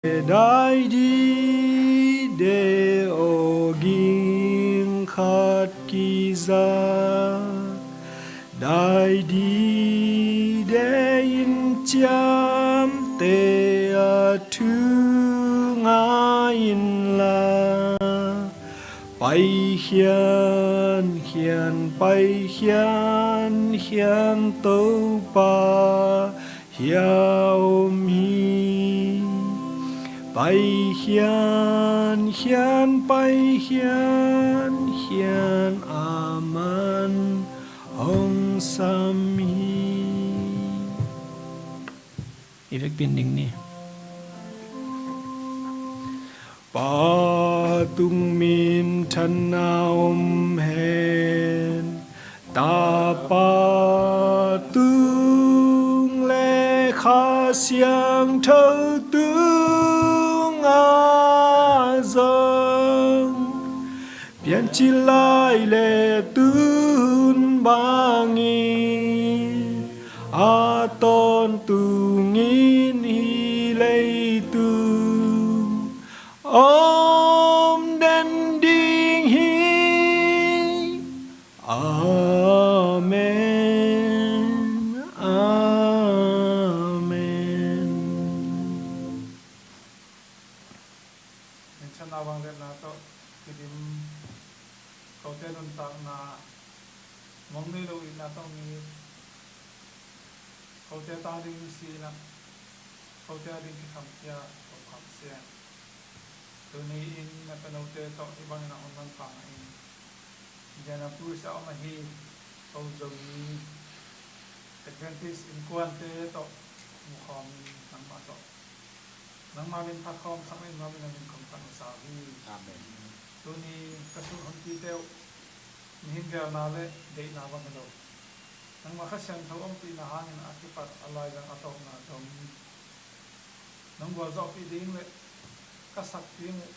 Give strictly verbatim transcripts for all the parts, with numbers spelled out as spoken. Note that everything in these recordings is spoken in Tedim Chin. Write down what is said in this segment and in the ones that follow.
Dai dide aw ging khat kiza, dai dide in ciamteh a thu ngai inla, Pai Hian Hian, Pai Hian Hian Topa hia om hi. Pai Hian Hian, Pai Hian Hian, aman hong sam hi. I vekpi-in ding ni. Pa tung minthanna om hen. Tapa tung le Kha Siangtho tungah zong, piancil lai le tun bangin, a tawntungin hih leitung om den ding hi. Amen. Amen. Minthanna vangliatna tawh kidim, kote nuntakna, mong nei lo itna tawh mi, kote tang ding si-in ah, kote a ding kikhamkhia Topa Pasian, tuni-in na panote tawh hih bangin a hong manpha ngah in. Indianapolis a om ahi ko Zomi Adventist innkuante tawh kimukhawmin nangmah tawh, nangmah min phatkhawm sakna in, nangmah min a min khawm phat masa uh hi. Amen. Tuni ka sut honpite uh, mihing geelna le deihna bang hi lo, nangmah Kha Siangtho ompihna hangin a kipat a laizang a tawpna dong nong gualzawhpih ding le ka sak ding uh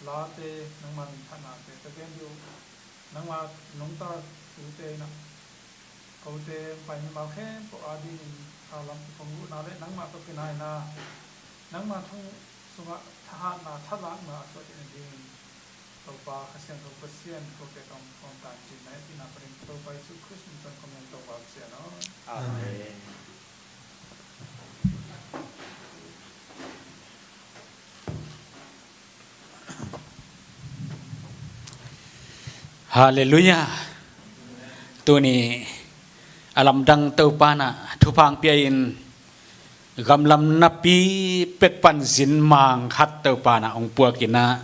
late, nangmah minthanate ka gen dih uh. Nangmah nungta tute in ah, kote pai mimal khempeuh a dingin thalam kong guhna le nangmah tawh kinaina, nangmah thong sungah thahatna, thalakna a tuah theihna dingin Topa Kha Siangtho Pasian, kote tawh kong tancin na hehpihna panin Topa Jesu Khrist min suang kong ngen, Topa Pasian aw. Amen. Halleluiah. Tuni a lamdang Topa in ah thupha hong pia-in, gamlam napi pek pan zin mang khat Topa in ah hong puakin ah,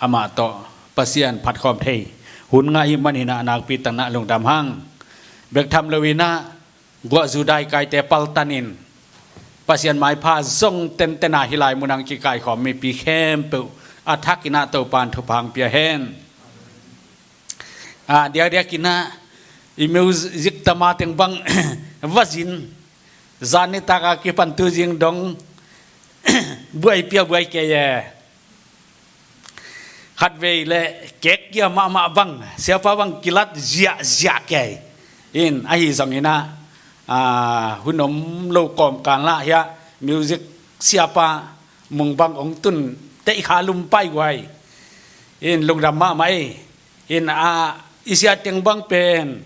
amah tawh Pasian phatkhawm thei hun ngah ahih manin ah nakpi takin ah lungdam hang. Bek tham loin ah guah zu daikaite paltanin Pasian maipha zong tenten a hih lai munah kikaikhawm mipi khempeuh a thakin ah Topa in thupha hong pia hen. A diakdiakin ah i music tama teng bang va zin, zan nitak a kipan tu zing dong buai pia buai kei e. Khatvei le kek kia mahmah bang, siapa bang kilat ziahziah kei in, ahi zongin ah, a, hun om lo kawmkal ah hiah music siapa mung bang hong tun teih kha lum pai guai in, lungdam mahmah ei. In, a, i sia teng bang pen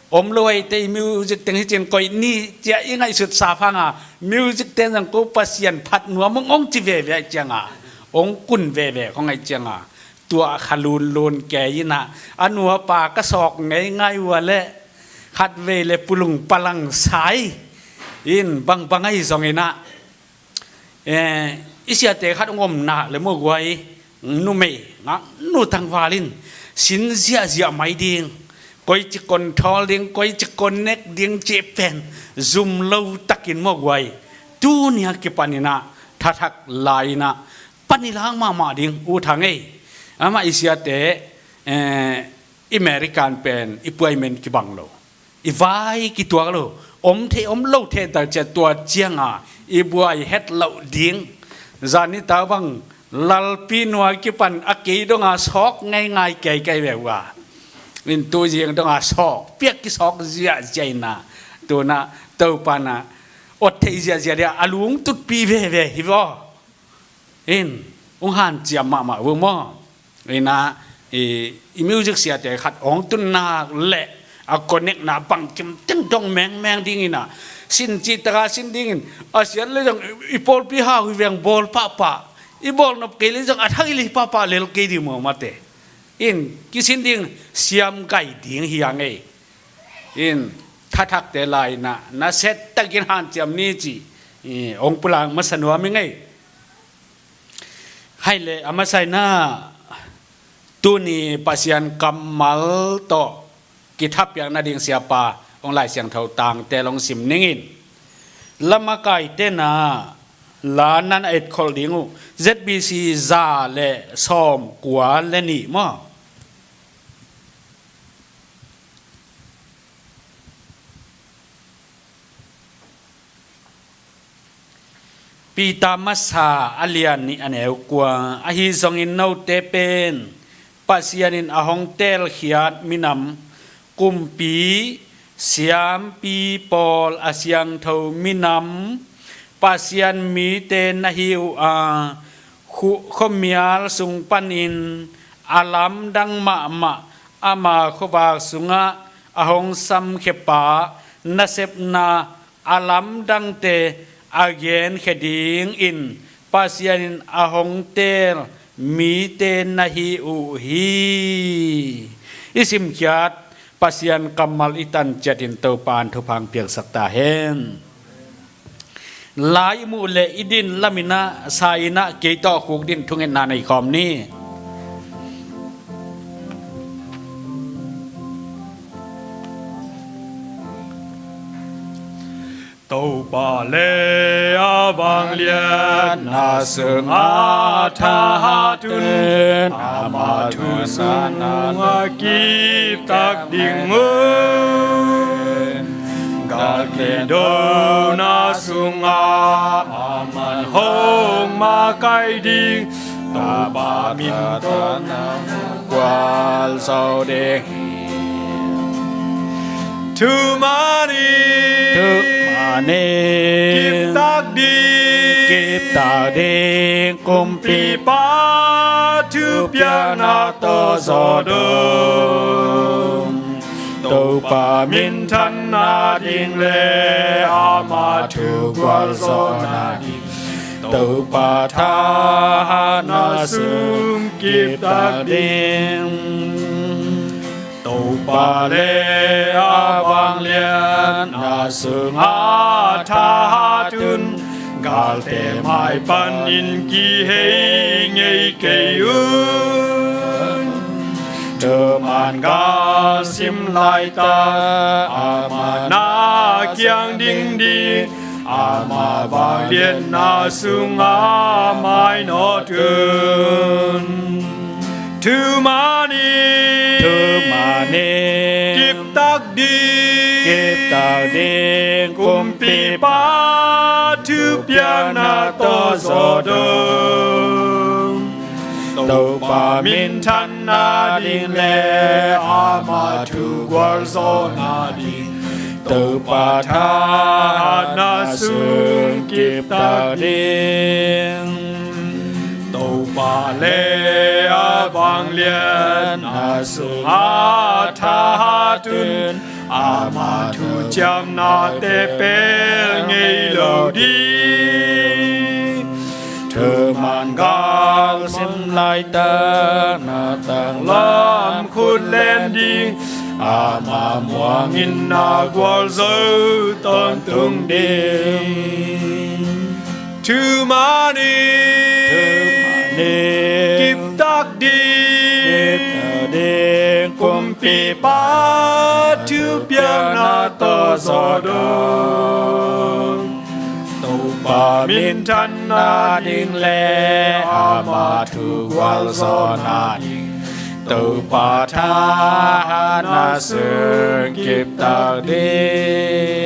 om lo ahih teh i music teng hi cin koih ni cia i ngaihsut sa phang a, music ten zong ko Pasian phat nuam ung ong ci veve ahih ciang a, ong kun veve khong ahih ciang a, tua kha lunlun kei in ah, a nuapa ka sawk ngeingai uh a leh khatvei le pulung palang sai in, bangbang ahi zongin ah, eh, i siate khat ong om nak le maw guai, numei ngaknu tangval in sin ziahziah mai ding, koici kon thawl ding, koici kon nek ding cih pen zum lo takin maw guai, tuni a kipanin ah thathak lai-in ah pan i lak mahmah ding uh thang ei. Amah i siate, eh, i American pen i puai men kibang lo, i vai kituak lo, om thei om lo thei tal ciat tua ciang a i buai het loh ding. Zan nitak bang lalpi nuai kipan a kei dong a sawk ngeingai kei kei ve uh a, in tu zing dong a sawk piak kisawk ziahziah in ah, tu-in ah Topa in ah ot thei ziahziah dia a lungtutpih veve hi vaw. In, hong hanciam mahmah uh maw? Ina, i, i music siate khat hong tunnak le a connectna bangkim teng dong mengmeng dingin a, sin cih taka sin dingin, a siat le zong i pawlpi hau hi veng bawl pahpah, i bawl nop kei le zong a thak i lei pahpah lel kei ding maw mate. In, kisin ding siam gai ding hi a ngei. In, thathakte lai na, na set takin hanciam ni ci, i, hong pulak masa nuam i ngei. Hai le, a masa in a, tuni Pasian kammal tawh kithapiak nading siapa hong Lai Siangtho tangte hong sim ning in. Lamakaite na, la nan a etkholh ding uh, Z B C za le sawmkua le nih maw? Peter masa a lian nih a neu kua, ahi zongin note pen Pasian in a hong teelkhiat minam, kumpi, siampi pawl a siangtho minam, Pasian mite na hi uh a, khu-, khuamial sung panin a lamdang mahmah ama khuavak sungah a hong samkhia pa nasepna a lamdangte a genkhia dingin Pasian in a hong teel mite na hi uh hi. I simkhiat Pasian kammal i tan ciatin Topa in thupha hong piaksak ta hen. Lai i muh le i din lamin a, sa in a, kei tawh khuk din thungetna nei khawm ni. Topa le a vangliatna sungah thahat un, ama thu sungah kiptak ding un. Galkip dona sungah aman hong makaih ding, Topa min tawh na gualzo ding. Thuman in, thuman in, kiptak ding, kiptak ding, kumpipa thupiakna tawh zawh dong. Topa minthanna ding le ama thu gualzawhna ding, Topa thahatna sung kiptak ding. Topa le a vangliatna sungah thahat un, galte mai panin kihei ngei kei un. Thuman gal sim laitak ama na kiang ding ding, ama vangliatna sungah mainawt un. Thuman in, thuman in, kiptak ding, kiptak ding, kumpipa thupiakna tawh zawh dong. Topa minthanna ding le ama thu gualzawhna ding, Topa thahatna sung kiptak ding. Topa le a vangliatna sungah thahat un, ama thuciamnate pel ngei lo ding. Thuman gal sim laitak na tanglam khut len ding, ama muang in na gualzo tawntung ding. Thuman in, thuman in, kiptak ding, kiptak ding, kumpipa thupiakna tawh zawh dong. Topa minthanna ding le ama thu gualzawhna ding, Topa thahatna sung kiptak ding.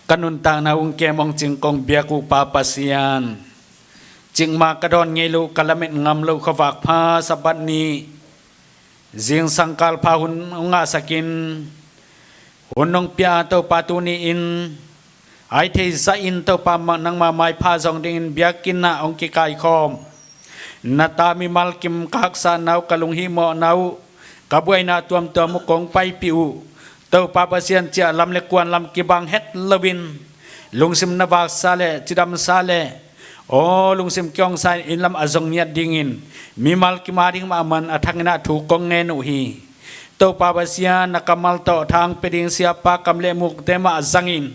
Ka nuntakna ung kem ong cing kong biak uh Pa Pasian, cikmah ka dawn ngei loh, ka lamet ngam loh khuavak pha Sabbath ni, zingsang kal pha hun hong ngahsak in, hun hong pia a Topa tuni in Ai thei zahin Topa, nangma maipha zong dingin biakinn ah hong kikaikhawm na ta mimal kim ka haksatna uh, ka lunghihmawhna uh, ka buaina tuamtuam uh kong paipih uh Topa Pasian, ciah lam le kuan lam kibang het loin lungsim na vaksa le cidamsa le aw lungsim kihongsa in lam a zong ngiat dingin mimal kim a ding mahmah a thakin ah thu kong ngen uh hi. Topa Pasian, na kammal tawh thang pia ding siapa kam le mukte mah zangin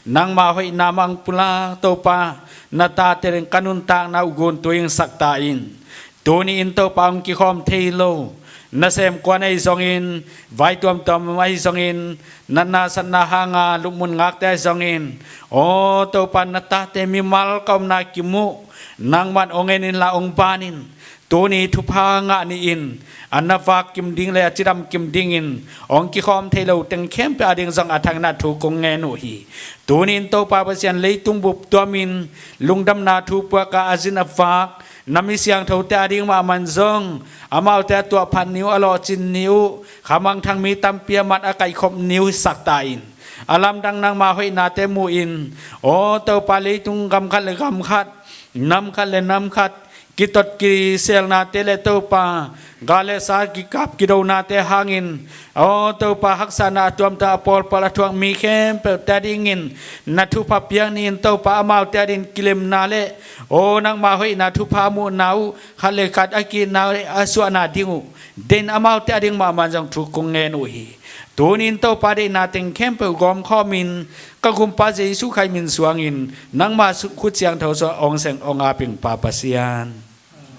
nangma hoihna mah hong pulak Topa, na tate ding ka nuntakna uh guntu hong sak ta in. Tuni in Topa, hong kikhawm thei lo nasem kuan ahi zongin, vai tuamtuam ahi zongin, natna satna hanga lupmun ngakte ahi zongin, aw Topa, na tate mimal ka omna kimu nangman hong en inla hong ban in. Tuni thupha ngah ni in, a na vak kim ding le a cidam kim dingin hong kikhawm thei lo teng khempeuh a ding zong a thakin ah thu kong ngen uh hi. Tuni in Topa Pasian, leitung bup tuamin lungdamna thu puaka a zin a vak na mi siangthote a ding mahmah zong amaute a tuahphat ni uh, a lawhcin ni uh, khamangthang mi tampi a mat a kaihkhop ni uh hisak ta in. A lamdang nangma hoihnate mu in, aw Topa, leitung gam khat le gam khat, nam khat le nam khat kitot kiselnate le Topa, gal le sa kikap kidonate hangin, aw Topa, haksatna a tuamtuam a pawlpawl a thuak mi khempeuhte a dingin na thupha piak ni in Topa, amaute a dingin kilemna le aw nangma hoihna thupha muhna uh, khat le khat a kiitna uh a suahna ding uh, den amaute a ding mahmah zong thu kong ngen uh hi. Tuni in Topa, deihna teng khempeuh gawmkhawmin ka Gumpa Jesu Khrih min suangin nangma khut siangtho sungah hong seng hong apin Pa Pasian.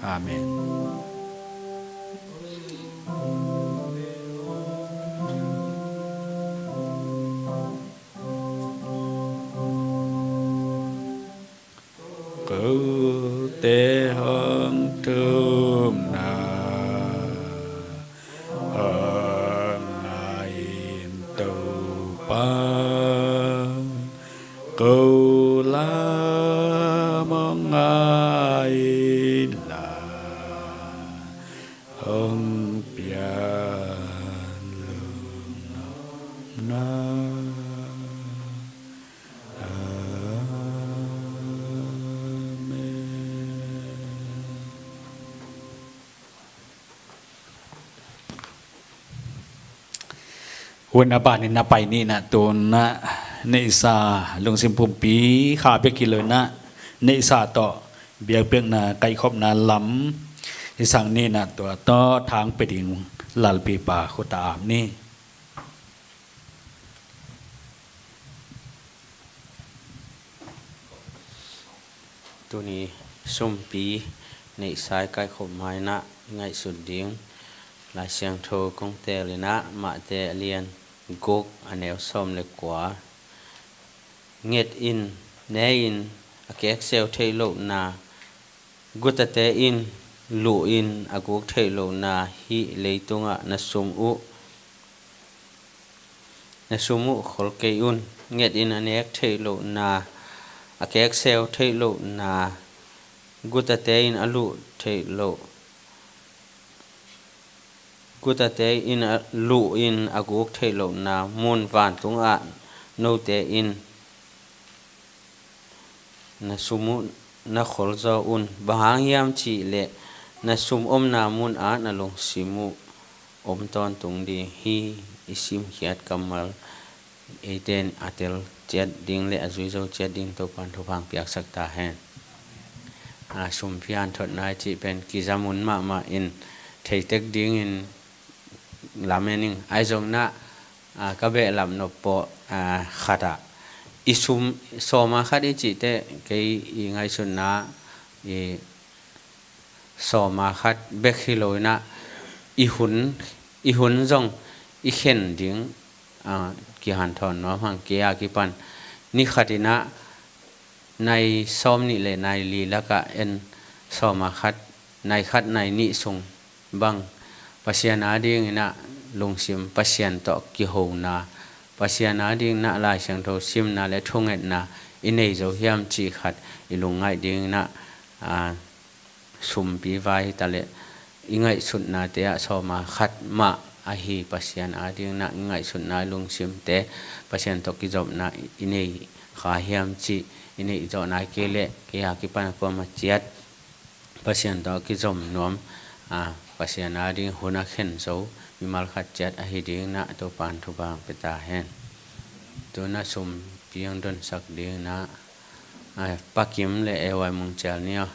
Amen. Kote hong thumna hong ngai in Topa, ko lam hong ngai in la hong pian lungnuam na. Amen. Hun a banin a pai ni in ah, tu in ah neihsa lungsim pumpi kha bek hi lo in ah, neihsa tawh biakpiakna kaihkhopna lam hisak ni in ah, tua tawh thang pia ding lalpipa khut ah ap ni. Tuni sumpi neihsa i kaihkhop ma in ah i ngaihsut ding Lai Siangtho kong teel in ah, Mate a lian guk, a neu sawm le kua. Nget in, ne in, a kekseu theih lohna, gutate in luh in a guk theih lohna, hih leitungah na sum uh, na sum uh khol kei un. Nget in, a nek theih lohna, a kekseu theih lohna, gutate in a luh theih loh, gutate in a luh in a guk theih lohna mun vantungah note in na sum uh na kholzaw un. Bang hang hiam cih leh na sum omna munah na lungsim uh om tawntung ding hi. I simkhiat kammal eite in a tel ciat ding le a zui zo ciat ding Topa'n thupha hong piaksak ta hen. A, sumpi hanthotna i cih pen kiza mun mahmah in theitek dingin lamen ing. Ahi zongin ah, a, ka behlap nop pawh, a, khat ah i sum, sawma khat i cih teh kei i ngaihsutna i sawma khat bek hi lo in ah, i hun, i hun zong i khen ding, a, kihanthawn nuam hang. Kei a kipan ni khat in ah nai sawmnih le nai li lakah en sawma khat, nai khat nai nih sung bang Pasian a dingin ah lungsim, Pasian tawh kihona, Pasian a dingin ah Lai Siangtho simna le thungetna i nei zo hiam cih khat i lungngaih dingin ah, a, sumpi vai hi ta leh i ngaihsutnate ah sawma khat mah ahi Pasian a dingin ah i ngaihsutna, i lungsimte Pasian tawh kizopna i nei kha hiam cih i neih zawh nai kei leh kei a kipan a kuamah ciat Pasian tawh a kizom nuam, a, Pasian ading hun a khen zo mimal khat ciat ahi dingin ah Topa'n thupha pia ta hen. Tu-in ah sumpi hong donsak dingin ah, a, Pa Kim le Ewa Mung Cial ni aw.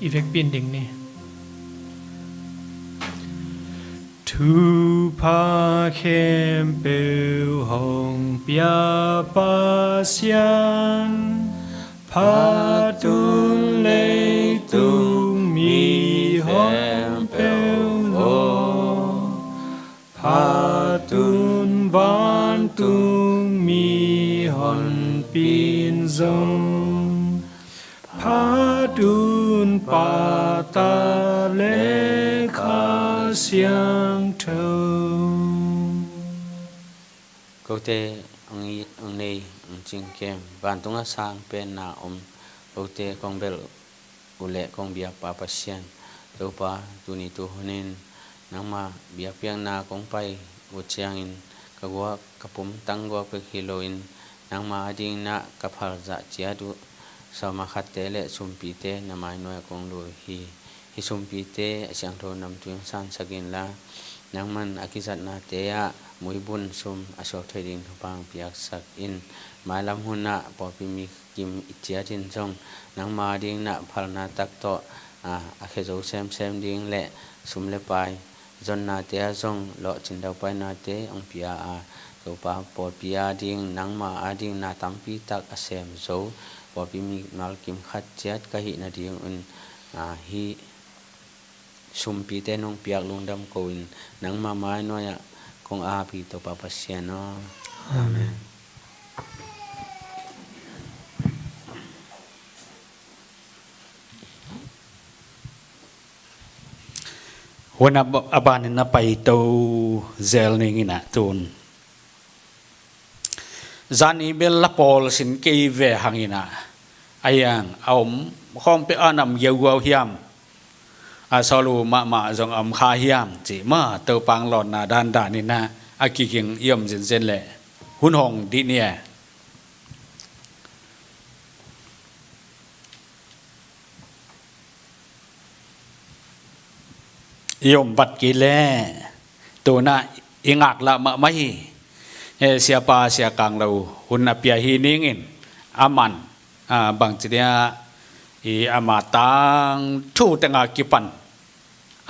I vekpi-in ding ni. Thupha khempeuh hong pia Pasian, phat un leitung mi khempeuh aw, phat un vantung mihonpi in zong, phat un Pa, Ta le Kha Siangtho. Kote hong it, hong nei, hong cingkem, vantung a sang pen na om, kote kong belh uh leh kong biak Pa Pasian, Topa, tuni tu hunin nangma biakpiakna kong pai uh ciangin ka guak, ka pumtang guak bek hi loin nangma adingin ah ka phal zah ciat uh sawma khatte le sumpite na mai nuai-ah kong lui hi. Hih sumpite a siangtho namtui hong sansak inla, nangman a kizatnate ah muibun sum a suak thei ding thupha hong piaksak in. Mailam hunah pawlpi mi kim i ciat in zong nangma adingin ah phalna tak tawh, a, a khia zo semsem ding le sum le pai zonnate ah zong lawhcin daupainate hong pia a, Topa, pawlpi ading nangma ading na tampi tak a sem zo pawlpi mimal kim khat ciat ka hih nadingun, a, hih sumpite nong piak lungdam ko-in nangma mai nuai-ah kong ap hi, Topa Pasian aw. Amen. Hun a ba-, a banin a paito zel ning in ah tun. Zan i bel la pawl sin kei ve hangin ah, a hiang a om khawng peuh a nam giaugiau hiam, a sawl uh mahmah zong a om kha hiam cih mah Topa hong lawnna dandan in ah a kiging i om zenzen leh hun hong dih ni e. I om vat kei leh tu-in ah i ngaklah mahmah hi. Eh, Siapa Sia Kang Lo hun a pia hi ning in, aman, ah, bangci dia, i ama tangthu teng a kipan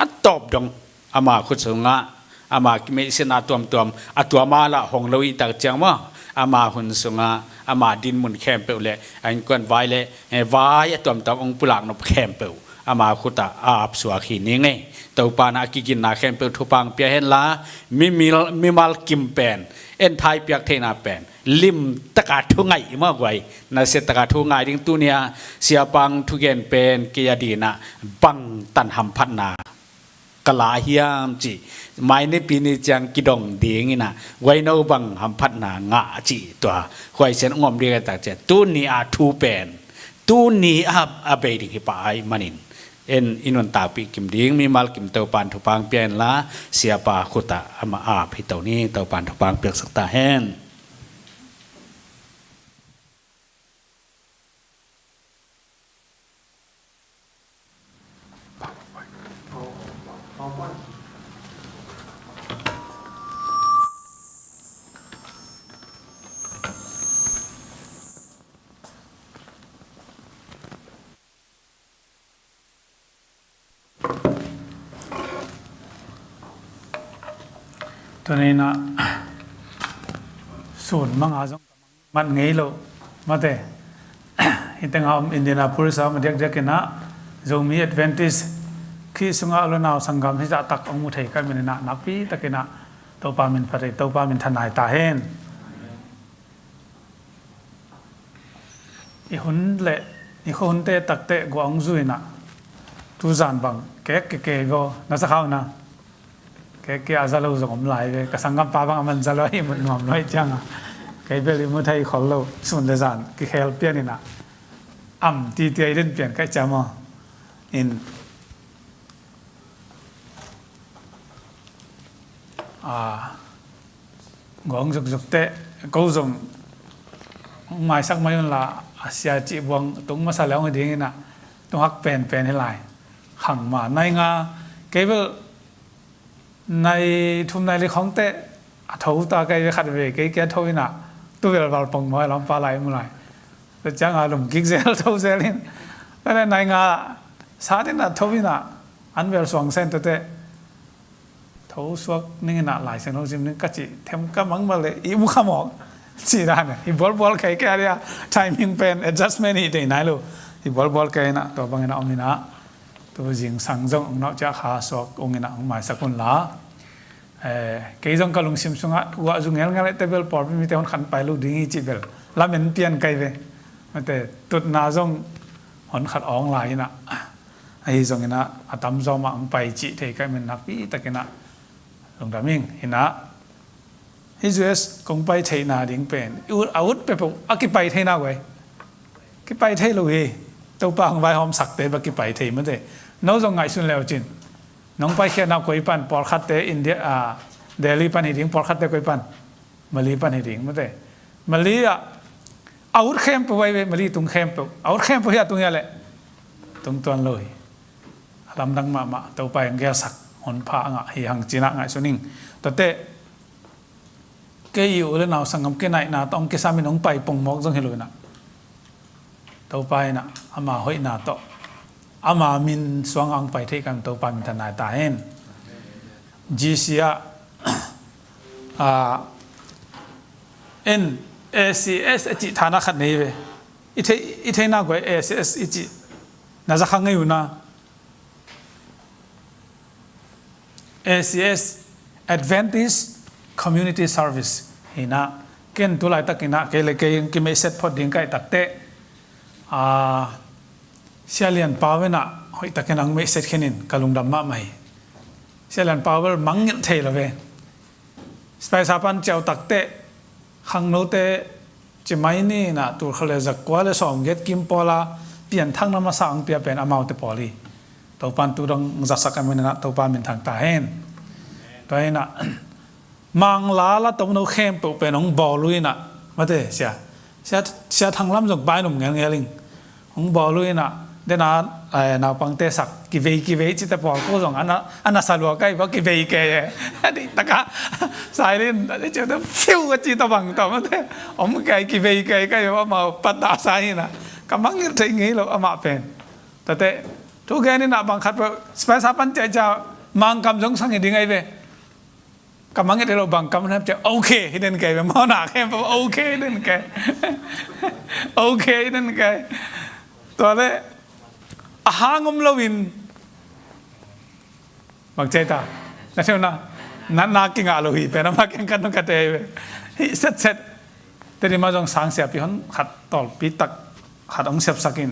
a tawp dong ama khut sungah, ama kimeihsiatna tuamtuam, a tua ma lah hong lo i tak ciang maw, ama hun sungah, ama dinmun khempeuh le a innkuan vai le, eh, vai a tuamtuam hong pulak nop khempeuh ama khutah a apsuak hi ning e. Topa in ah a kiginna khempeuh thupha hong pia henla, mimil, mimal kim pen, en thai piak theihna pen, limtaka thu ngai i mah guai, nasiataka thu ngai ding tuni-a Siapa thugen pen kei a dingin ah bangtan hamphatna ka la hiam cih mai nipi ni ciang kidong ding in ah, guai no bang hamphatna ngah cih tua huaisian hong om ding a tak ciang tuni-a thu pen tuni-a a bei ding hi pah ahih manin, en i nuntakpih kim ding mimal kim Topa in thupha hong pia henla, Siapa khutah amah ap hi to ni. Topa in thupha hong piaksak ta hen. Tuni-in ah sun manga zong ka mang mat ngei lo mate. Tengah om Indianapolis ah om a diakdiak inah Zomi Adventist khih sungah a lunau sanggam hizah tak hong mu thei ka min inah nakpi tak inah Topa min phat hi, Topa min thanai ta hen. I hun le i khuahunte takteh guah hong zu inah tuzan bang kek kekei vaw na sa khau na. Kei kia a za lo zong om lai ve. Ka sanggampa bang a man za lo a ihmut nuam lo ahih cianga kei bel ihmu thei khol lo. Sun le zan kikhel pian inah am titia i den pian ka hih ciang maw. In a gawng zukzuk teh ko zong hong maisak mai unla a sia cih buang tung masa le hong hi ding inah tung hak penpen hi lai. Khang ma nai nga kei bel nai thum nai li khong teh a tho ta kei ve khat ve kei kia tho inah tu velval pong maw lampa lai mu lai. Tua cianga lum kik zel tho zel in tua le nai nga sat inah tho inah an vel suang sen tua teh tho suak ning inah Lai Siangtho sim ning ka cih them ka mang mah le i mu kha mawk cih dan hi bualbual kei kei a dia timing pen adjustment hi dei nai lo hi bualbual kei inah tua bang inah om inah tu zingsang zong ong nauh ciah kha suak ung inah ong maisak unla. Eh, kei zong ka lungsim sungah guah zu ngelngel eh tebel pawlpi mite hon khan pai lo ding hi cih bel lamen pian kai ve. Mate tutna zong hon khat awng lai inah ahi zong inah a tamzaw mah ong pai cih thei kai min nakpi tak inah lungdam ing inah hih U S kong pai theihna ding pen a ut peuhpeuh a kipai theihna guai kipai thei lo hi. Topa hong vaihawmsakte bek kipai thei mate. No zong ngaihsun leu cin nong paikhiatna koi pan pawlkhatte India a Delhi pan hi ding pawlkhatte koi pan Mali pan hi ding mate. Mali ah a ut khempeuh vai ve Mali tung khempeuh a ut khempeuh hi a tung hi a leh tung tuan lo hi. A lamdang mahmah Topa hong gelsak honpha a ngah hi hang cinah ngaihsun ing. Tuate kei i u le nau sanggam kinaihna tawh hong kisam in hong pai pongmawk zong hi lo inah Topa inah ama hoihna tawh ama min suangah hong pai theih kan Topa min thanai ta hen. G C ah a en A C S a cih thana khat nei ve. I thei i theina guai A C S i cih na za kha ngei una. A C S Adventist Community Service hinah ken tu laitak inah kei le kei kimeihset phot ding kaih takteh a Sia Lian Pau inah hoih takin ang meihset khenin ka lungdam mahmah hi. Sia Lian Pau bel mangngilh thei lo ve. Spaisa pan ciau takteh khangnote cimai ni inah tulkha le zakua le sawmgiat kim pawla pianthakna masa ang pia pen amaute pawl hi. Topan tu dong zatsak a min inah Topa min thang ta hen. Tua inah Mangla la tomno khempeuh pen hong bawl uh inah mate sia sia sia thanglam zong pai num ngelngel ing. Hong bawl uh inah dena naupangte sak kivei kivei cite pawl ko zong ana sa lua kai ba kivei kei e. Dih taka sailin ciute fiu a ci tabang tawh mate om kai kivei kei kai ba mau patah sa inah ka mangngilh theih ngei lo amah pen. Tate thu gen inah bang khat peuh spaisa pan ciah ciah Mangkam zong sang hi ding ai ve. Ka mangngilh hi lo bang kam hnem ciah okay hi den kei ve mawna khempeuh okay hi den kei. Okay hi den kei. Tua le a hang om loin bang ciai ta na theu na natna kingah lo hi pen ama keng khat nung ka tei ve. Hih setset Tedim ah zong sang siapi hon khat tawlpi tak khat hong siapsak in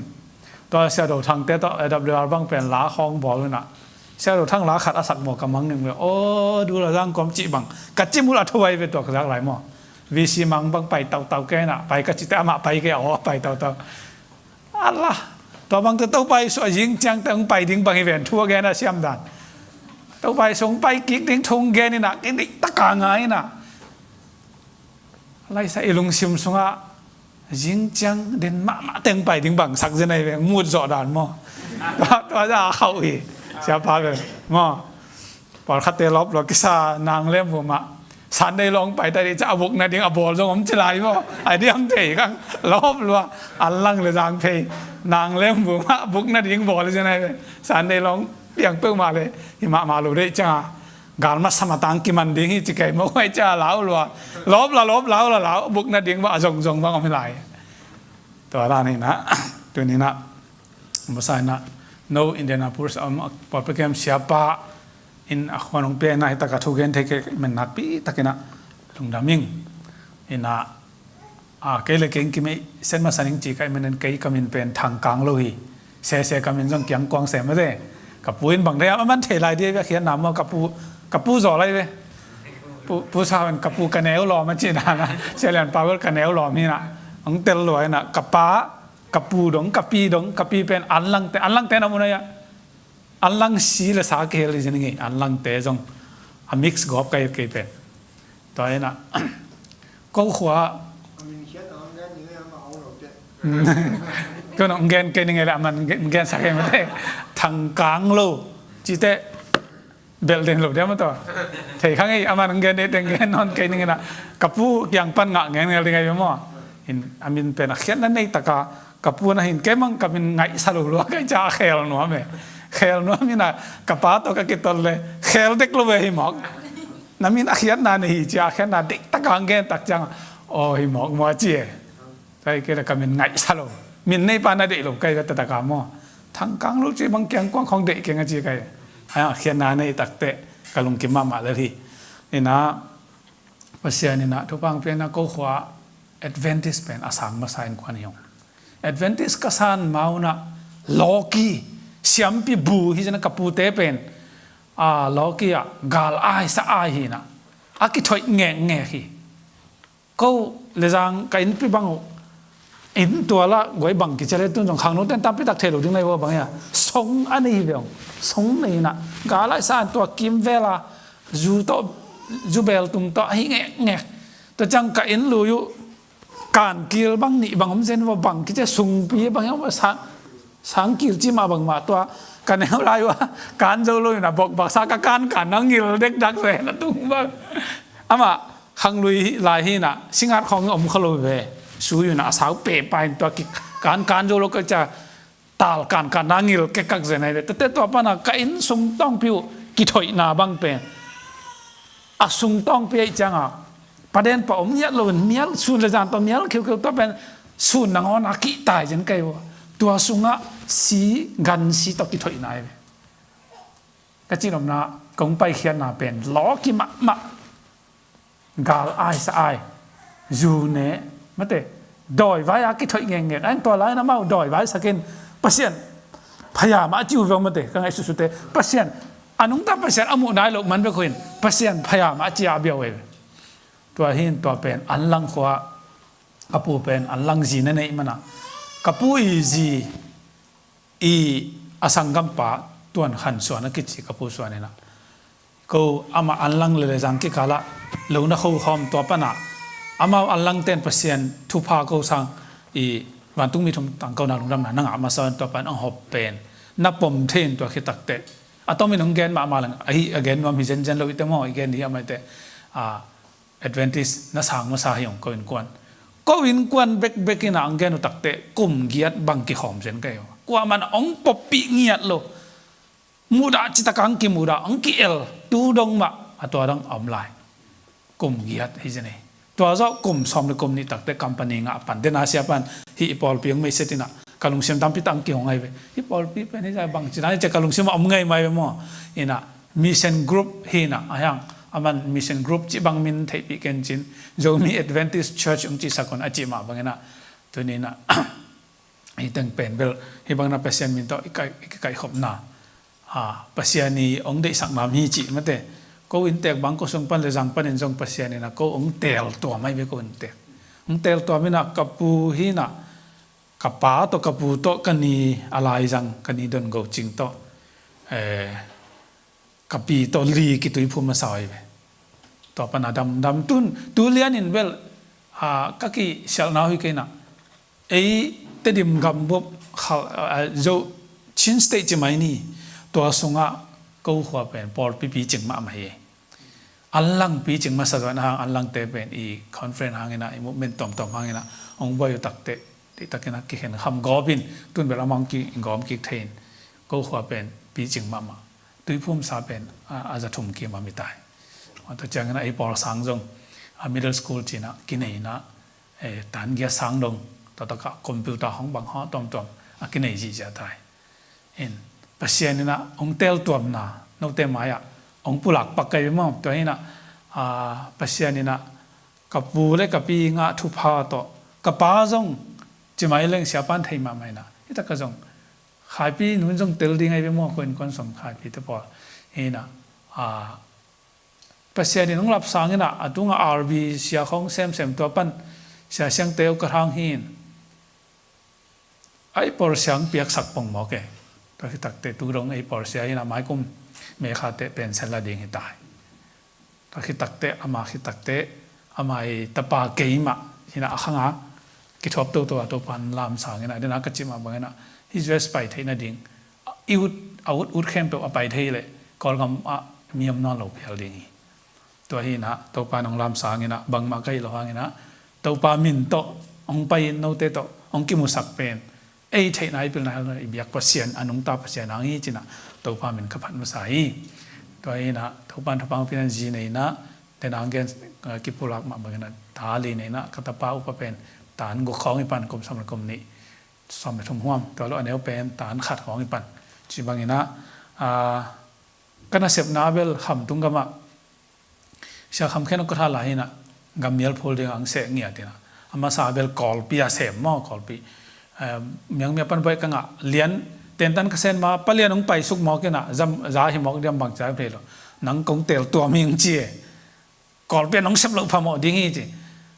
tua Sia Do Thangte tawh A W R bang pen la khawng bawl unah Sia Do Thang la khat a sak maw ka mang ning ve aw dul a zang kawm cih bang ka cimul a tho ai ve tua ka zak lai maw. V C mang bang pai tautau kei inah pai ka cite amah pai kei aw pai tautau. Allah tua bangte Topa Jesuh a zing ciangte hong pai ding bang hi ven thu a gen a siam dan. Topa Jesuh hong pai kik ding thu hong gen inah kei dik taka ngai inah laisa i lungsim sungah zing ciang den mahmah teng pai ding bang sak zen ai veng mut zawh dan maw. Tua za a khauh hi siapa ve maw. Pawlkhatte lawp lua kisa nang lem vumah Sunday lawng pai ta dih ca a buk nading a bawl zong om ci lai maw. Ai diam thei kang lawp lua an lang le zang phei nang lem vumah buk nading bawl zen ai ve. Sunday lawng piang peuhmah le hi mahmah lo deih cianga galmat sama tang kiman ding hi ci kei mawk huai cia lau lua lawp la lawp lau la lau buk nading bah a zongzong bang om hi lai. Tua dan hi na Tuni-in ah, masa in ah, no Indianapolis a om a pawlpi kem siapa in a khuan hong pia in ah, hi tak a thu gen thei kei man nakpi takin ah lungdam ing. In ah, a, kei le kei kim ei sen masa ning ci ka hih manin kei ka min pen Thang Kang Lo hi. Sese ka min zong Kiang Kuang se mate. Ka pu in bang thei a, aman thei lai ding a, a khiatna maw, ka pu, ka pu zaw lai ve. Pu, Pu Sau in ka pu ka neu lawm a ci dan a, Sia Lian Pa bel ka neu lawm hi in ah, hong tel lua in ah, ka pa, ka pu dong, ka pi dong, ka pi pen Anlangte, Anlangte na mun a ia. Anlang si le sa kihel hi zen ing ei, Anlangte zong a mix gawp ka hi kei pen. Tua hi in ah, ko khua, ko nong gen kei ning ei le, aman gen, gen sak ei mate. Thang Kang Lo cite belh den lo dia maw tua. Thei khang ei, aman hong gen ding teng gen nawn kei ning in ah, ka pu kiang pan ngah ngelngel ding ahi ve maw. In, a min pen a khiatna nei tak a, ka pu na hi in kei bang ka min ngaihsa lo lua ka hih ciang a khel nuam e. Khel nuam in ah, ka pa tawh ka kitol le khel dek lo ve hi mawk. Na min a khiatna nei hi ci a, a khiatna deih tak a hong gen tak ciang a, aw hi mawk maw a ci e. Ka hih kei le ka min ngaihsa lo. Min neipa na deih lo ka hih ve taktak a maw. Thang Kang Lo ci bang Kiang Kuang khawng deih keng a ci ka hih. A khiatna nei tak teh ka lungkim mahmah lel hi. In ah, Pasian in ah thupha hong pia in ah, ko khua Adventist pen a sang masa innkuan hi ung. Adventist ka san ma un ah, lawki, siampi bu hi zen a, ka pute pen, a, lawki ah gal aisa ai hi in ah, a kithoih ngekngek hi. Ko Lezang ka innpi bang uh, inn tual ah guai bang kici a le, tun zong khangnote in tampi tak thei lo ding na hi uh a, bang hiam, song a nei hi ve ung. Song nei in ah, gal aisa in tua kimvel a zu tawh, zu bel tung tawh a hi ngekngek. Tua ciang ka inn lui uh kankil bang nih bang om zen uh a, bang kici a, sungpi bang hiam, sang, sangkil ci mah bang mah, tua ka neu lai uh a, kan zo lo in ah, bokbaksa ka kankan na ngil dekdak zen a, tung bang. Amah khanglui lai hi in ah, singat khawng om kha lo ve. Sui un ah, a sau pehpah in tua kikan kan zo lo ka hih ciang, tal kankan na ngil kekak zen ahi ve. Tua teh tua pan a ka inn sung tawngpi uh kithoihna bang pen, a sung tawngpi ahih ciang a, paden pa om ngiat lo in, mial, sun le zan tawh mial khiukheu, tua pen sun nangawn a kihtai zen ka hi uh a. Tua sungah si, gansi tawh kithoihna ahi ve. Ka cih nopna, kong paikhiatna pen lawki mahmah. Gal aisa ai, zu ne, mate, dawivai a kithoih ngekngek. Ain tua lai-in amau dawivai sakin, Pasian phaya mah a ci uh ve ung mate, ka ngaihsutsute. Pasian, a nungta Pasian a muh nai loh man bek uh in, Pasian phaya mah a ci a, a bia uh ei ve. Tua hi in tua pen Anlang khua, ka pu pen Anlang zi na neih man a, ka pu i zi i a sanggampa Tuan Khan Suan a kici ka pu suan in ah, ko amah Anlang le Lezang kikal ah lo na khokhawm, tua pan a amau Anlangte in Pasian thupha ko sang, i vantungmi thum tangkona lungdamna na ngah masa un, tua pan a hong hawm pen na pom thei in, tua khit tak teh a tomin hong gen mahmah leng, ahi a gen nuam hi zenzen lo hi teh maw, i gen hi a mai teh, a, Adventist na sang masa hi ung ko innkuan. Ko innkuan bekbek in ah hong gen uh tak teh kum giat bang kikhawm zen ka hi uh a. Kuamah in hong poppih ngiat lo. Muhdah citak a hong kimuhdah, hong ki-el, tu dong mah, a tua dong a om lai. Kum giat hi zen hi. Tua zawh kum sawm le kum nih tak teh company ngah pan, den a sia pan, hih i pawlpi hong maiset in ah, ka lungsim tampi tak hong kihong ahi ve. Hih pawlpi pen hih zah bang ci dan hi ci a ka lungsim ah om ngei mai ve maw. In ah, mission group hi in ah, a hiang, aman mission group cih bang min theihpih ken cin, Zomi Adventist Church hong cihsak un a cih mah bang in ah, tuni in ah, hih teng pen bel, hih bang in ah Pasian min tawh i kaih, i kikaihkhopna, a, Pasian i hong deihsak nam hi cih mate. Ko inntek bang ko sung pan Lezang panin zong Pasian in ah ko hong teeltuam ahi ve, ko inntek. Hong teeltuam in ah ka pu hi in ah, ka pa tawh, ka pu tawh, ka ni a laizang, ka ni Don Go Cing tawh, eh, ka pi tawh li kituiphum masa uh ahi ve. Tua pan a damdam tun, tu lian in bel, a, ka kisialhna uh hi kei in ah, ei Tedim gambup khal, a, Zo, Chin State ci mai ni, tua sungah ko khua pen pawlpi picing mahmah hi. Anlang picing masa zaw in ah, Anlangte pen i conference hang in ah, i movement tawmtawm hang in ah hong buai uh tak teh, deihtak in ah kikhen kham gawp in, tun bel amah hong kigawm kik thei in, ko khua pen picing mahmah. Tuiphumsa pen, a, a za thum kim a mi tai. Tua ciangin ah ei pawl sang zong, a, middle school ci in ah kinei in ah, eh, tan giat sang dong, tua tak ah computer hong bang hong tawmtawm, a kinei zihziah ta hi. In Pasian in ah hong teltuamna note mai-ah hong pulak pak kei ve maw. Tua hi in ah, aa, Pasian in ah ka pu le ka pi ngah thupha tawh ka pa zong ci mai leng siapa in thei mahmah in ah, hi tak a zong Khaipi nu in zong tel ding ahi ve maw, ko innkuan sung Khaipi te pawl hi in ah, aa, Pasian in hong lapsang in ah, a tungah R B sia khawng semsem tua pan Sia Siangte uh ka hang hi in, a ei pawlsia hong piaksak pong mawk e. Tua khit takteh tu dong ei pawlsia hi in ah, maikum May kha teh pension la ding hi ta hi. Tua khit takteh, ama khit takteh, ama i tapa keimah hi in ah, a khang a kithuap toto a Topa in lamsang in ah, den a ka cih mah bang in ah, hih U S pai theih nading i ut, a ut ut khempeuh a pai thei leh Kawlgam ah mi om nawn lo phial ding hi. Tua hi in ah Topa in hong lamsang in ah, bangmah ka hih loh hang in ah, Topa min tawh hong pai in, note tawh hong kimusak pen ei theihna, i pilna, i biak Pasian, a nungta Pasian hang hi ci in ah Topa min ka phat masa hi. Tua hi in ah Topa in thupha hong pia in ah, zi nei in ah, den a hong gen, eh, kipulak mah bang in ah, ta li nei in ah, ka tapa upa pen tan guk khawng hi pan, kum sawm le kum nih, sawm le thum huam, tua lo a neu pen tan khat khawng hi pan. Ci bang in ah, aa, ka nasepna bel Khamtung gam ah Sia Kham Khen Okatha lai hi in ah, gam mial phul ding a hong seh ngiat in ah, a masa bel Kawlpi a sem maw, Kawlpi. Eh, Miang mi a pan bawi ka ngah lian, tentan ka sen ma, Pa Lian hong paisuk mawk in ah, zam, za hi mawk diam bang ci a thei lo. Nang kong teltuam hi ing ci e. Kawlpi a nong sep loh phamawh ding hi ci.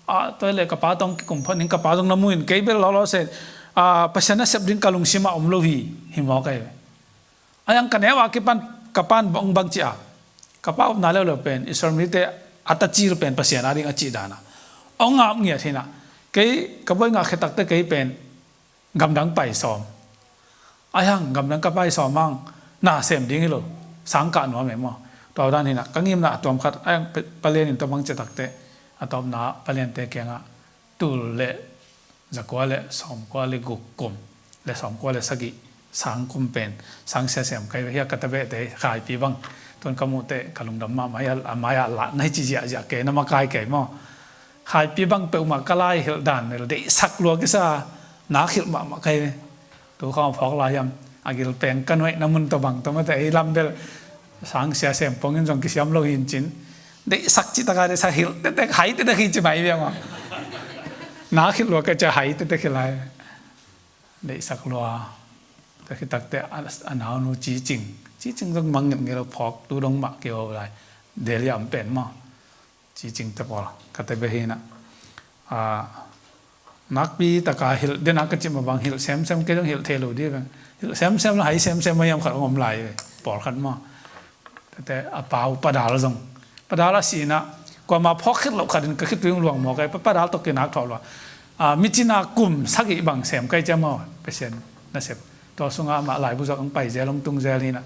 Ah, tua hi leh ka pa tawh hong kikum phot ning, ka pa zong na mu in, kei bel lawlaw se, ah, Pasian nasep ding ka lungsim ah om lo hi, hi mawk ahi ve. A yang ka neu a kipan ka pan bang bang ci a, ka pa upna leuleu pen Israel mite a tacil pen Pasian a ding a cih dan a hong ap ngiat hi in ah, kei ka bawi ngah khit takteh kei pen gamdang pai sawm. A yang gamdang ka pai sawm hang na sem ding hi lo, sang kah nuam e maw. Tua dan hi in ah ka ngimna a tuam khat, a yang Pa Lian in tua bang ci takteh, a tawpna Pa Liante kiangah tul le zakua le sawmkua le guk kum le sawmkua le sagih, sang kum pen sang sia sem kei ve, hia ka tabehte Khaipi bang. Tun ka muh teh ka lungdam mahmah hi a, a mai-ah lah na hi ci ziahziah kei, na makai kei maw. Khaipi bang peuhmah ka lai hilh dan bel deihsak lua kisa, nak hilh mahmah kei ve. Tu khawng a phawk lai hiam, a gil peng ka nuaihna mun tawh bang tawh mate, ei lam bel sang sia sem pongin zong kisiam lo hi in cin, deihsak cih taka deihsak, hilh tektek, hai tektek hi ci mai ve maw. Nak hilh lua ka cia, hai tektek hi lai. Deihsak lua. Tua khit takteh a, a naunu Ci Cing, Ci Cing zong mang ngetnget lo, phawk tu dong mah kiho lai. Delhi a om pen maw. Ci Cing te pawl ka te beh hi in ah, ah, nakpi taka hilh, den a ka cih mah bang hilh semsem, kei zong hilh thei lo dih ve. Hilh semsem la hai semsem mah hiam khat hong om lai ve, pawlkhat maw. Tete a pau Pa Dal zong, Pa Dal a si in ah, kuamah phawk khit loh khat in ka khitui hong luang mawk e, Pa, Pa Dal tawh kinak thawh lua. Ah, mi cina kum sagih bang sem kei cia maw, Pasian nasep. Tua sungah amah laibu zuak hong pai zel, hong tung zel hi in ah,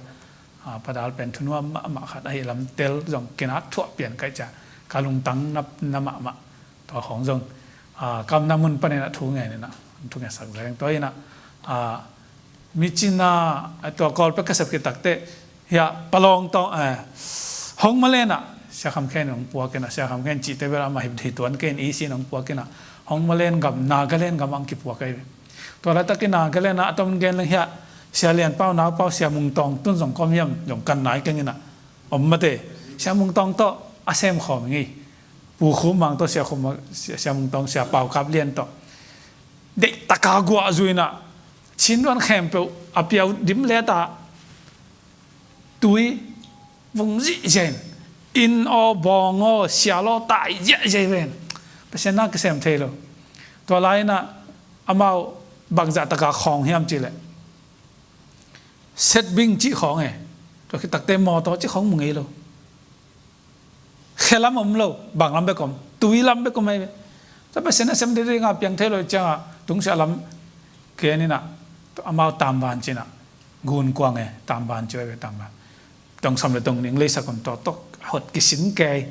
ah, Pa Dal pen thunuam mahmah khat ahi lam tel zong kinak thuah pian kei cia, ka lungtang na, na mahmah. Tua khawng zong, ah, ka omna mun panin ah thu ngen in ah, thu ngetsak zel ing. Tua hi in ah, ah, mi cina, ah, tua Kawlpi ka sep khit takteh, hia Palawng tawh, eh, Hong Malen ah Sia Kham Khen hong puak in ah, Sia Kham Khen cihte bel amah hi, hi tuan kei in, i sin hong puak in ah, Hong Malen gam, Nagaland gam ah hong kipuak ahi ve. Tua laitakin Nagaland ah a tom gen leng hia Sia Lian Pau naupau Sia Mung Tawng tun zong kawm hiam zong kan nai keng in ah, om mate, Sia Mung Tawng tawh a sem khawm ing ei. Pu Khum Mang tawh, Sia Khum, Sia, Sia Mung Tawng, Sia Pau Kap Lian tawh deih taka guah zui in ah, Chin tuan khempeuh a piau dim let ah, tui vung zihziah in, inn aw, bawng aw, sial aw, tai ziahziah hi ven. Pasian na kisem thei lo. Tua lai in ah amau bangzah taka khawng hiam cih leh, setbing cih khawng e. Tua khit takteh mawtaw cih khawng mu ngei lo. Khe lam om lo, bang lam bek om, tui lam bek om ahi ve. Tua Pasian nasem dingding a piang thei lo ciangah tungsiah lam gen in ah, amau Tamban ci in ah, Gunkuang e, Tamban ci ahi ve, Tamban. Tong sawm le tong nih leisak om, tua tawh hot kisin kei.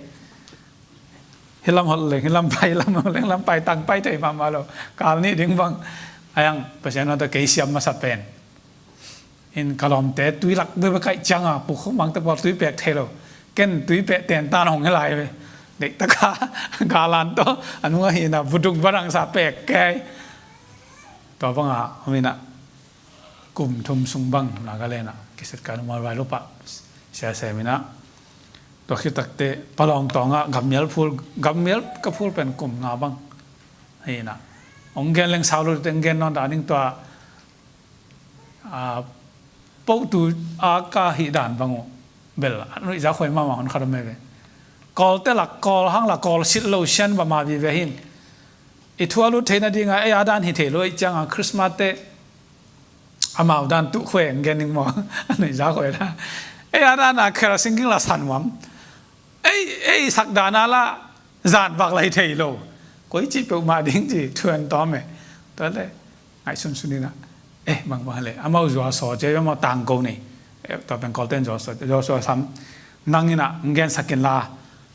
Hih lam hot leng hih lam pai, lam hot leng lam pai, tang pai thei mahmah lo. Kal nih ding bang a yang Pasian hong tawh kei siam masa pen in, ka lawmte tui lak bekbek ahih ciangah Pu Khum Mang te pawl tui pek thei lo. Ken tui peh tentan hong hi lai ve. Deih taka galan tawh a nung ahih in ah vudung vadang sa pek kei. Tua bangah om in ah, kum thum sung bang Nagaland ah kiset ka numal vai lupa sia seminah. Tua khitakte Palawng tawngah gammial phul, gammial ka phul pen kum nga bang. Hinah ong gen leng sau lo te ong gen nawn dah ning tua, a, potu a ka hih dan bang uh bel a nuih za khuai mahmah hon khat om mai ve. Kawlte lak kawl hang la kawl sit lo sian va ma vive hin. I thualut theihna dinga ei a dan hi thei lo ei cianga Christmas te amau dan tuh khuai ang gen ning maw? A nuih za khuai la. Ei a dan a khel singking la san muam. Ei, ei sak dan a la zan vak lai thei lo. Koi ci peuhmah ding ci thuan tawm e. Tua le ngaihsun sun inah, eh, bang bang le amau zuasaw cia amau tangko nei. Eh, tua pen kawlten zuasaw, zuasaw sam nang inah ng gensakin la.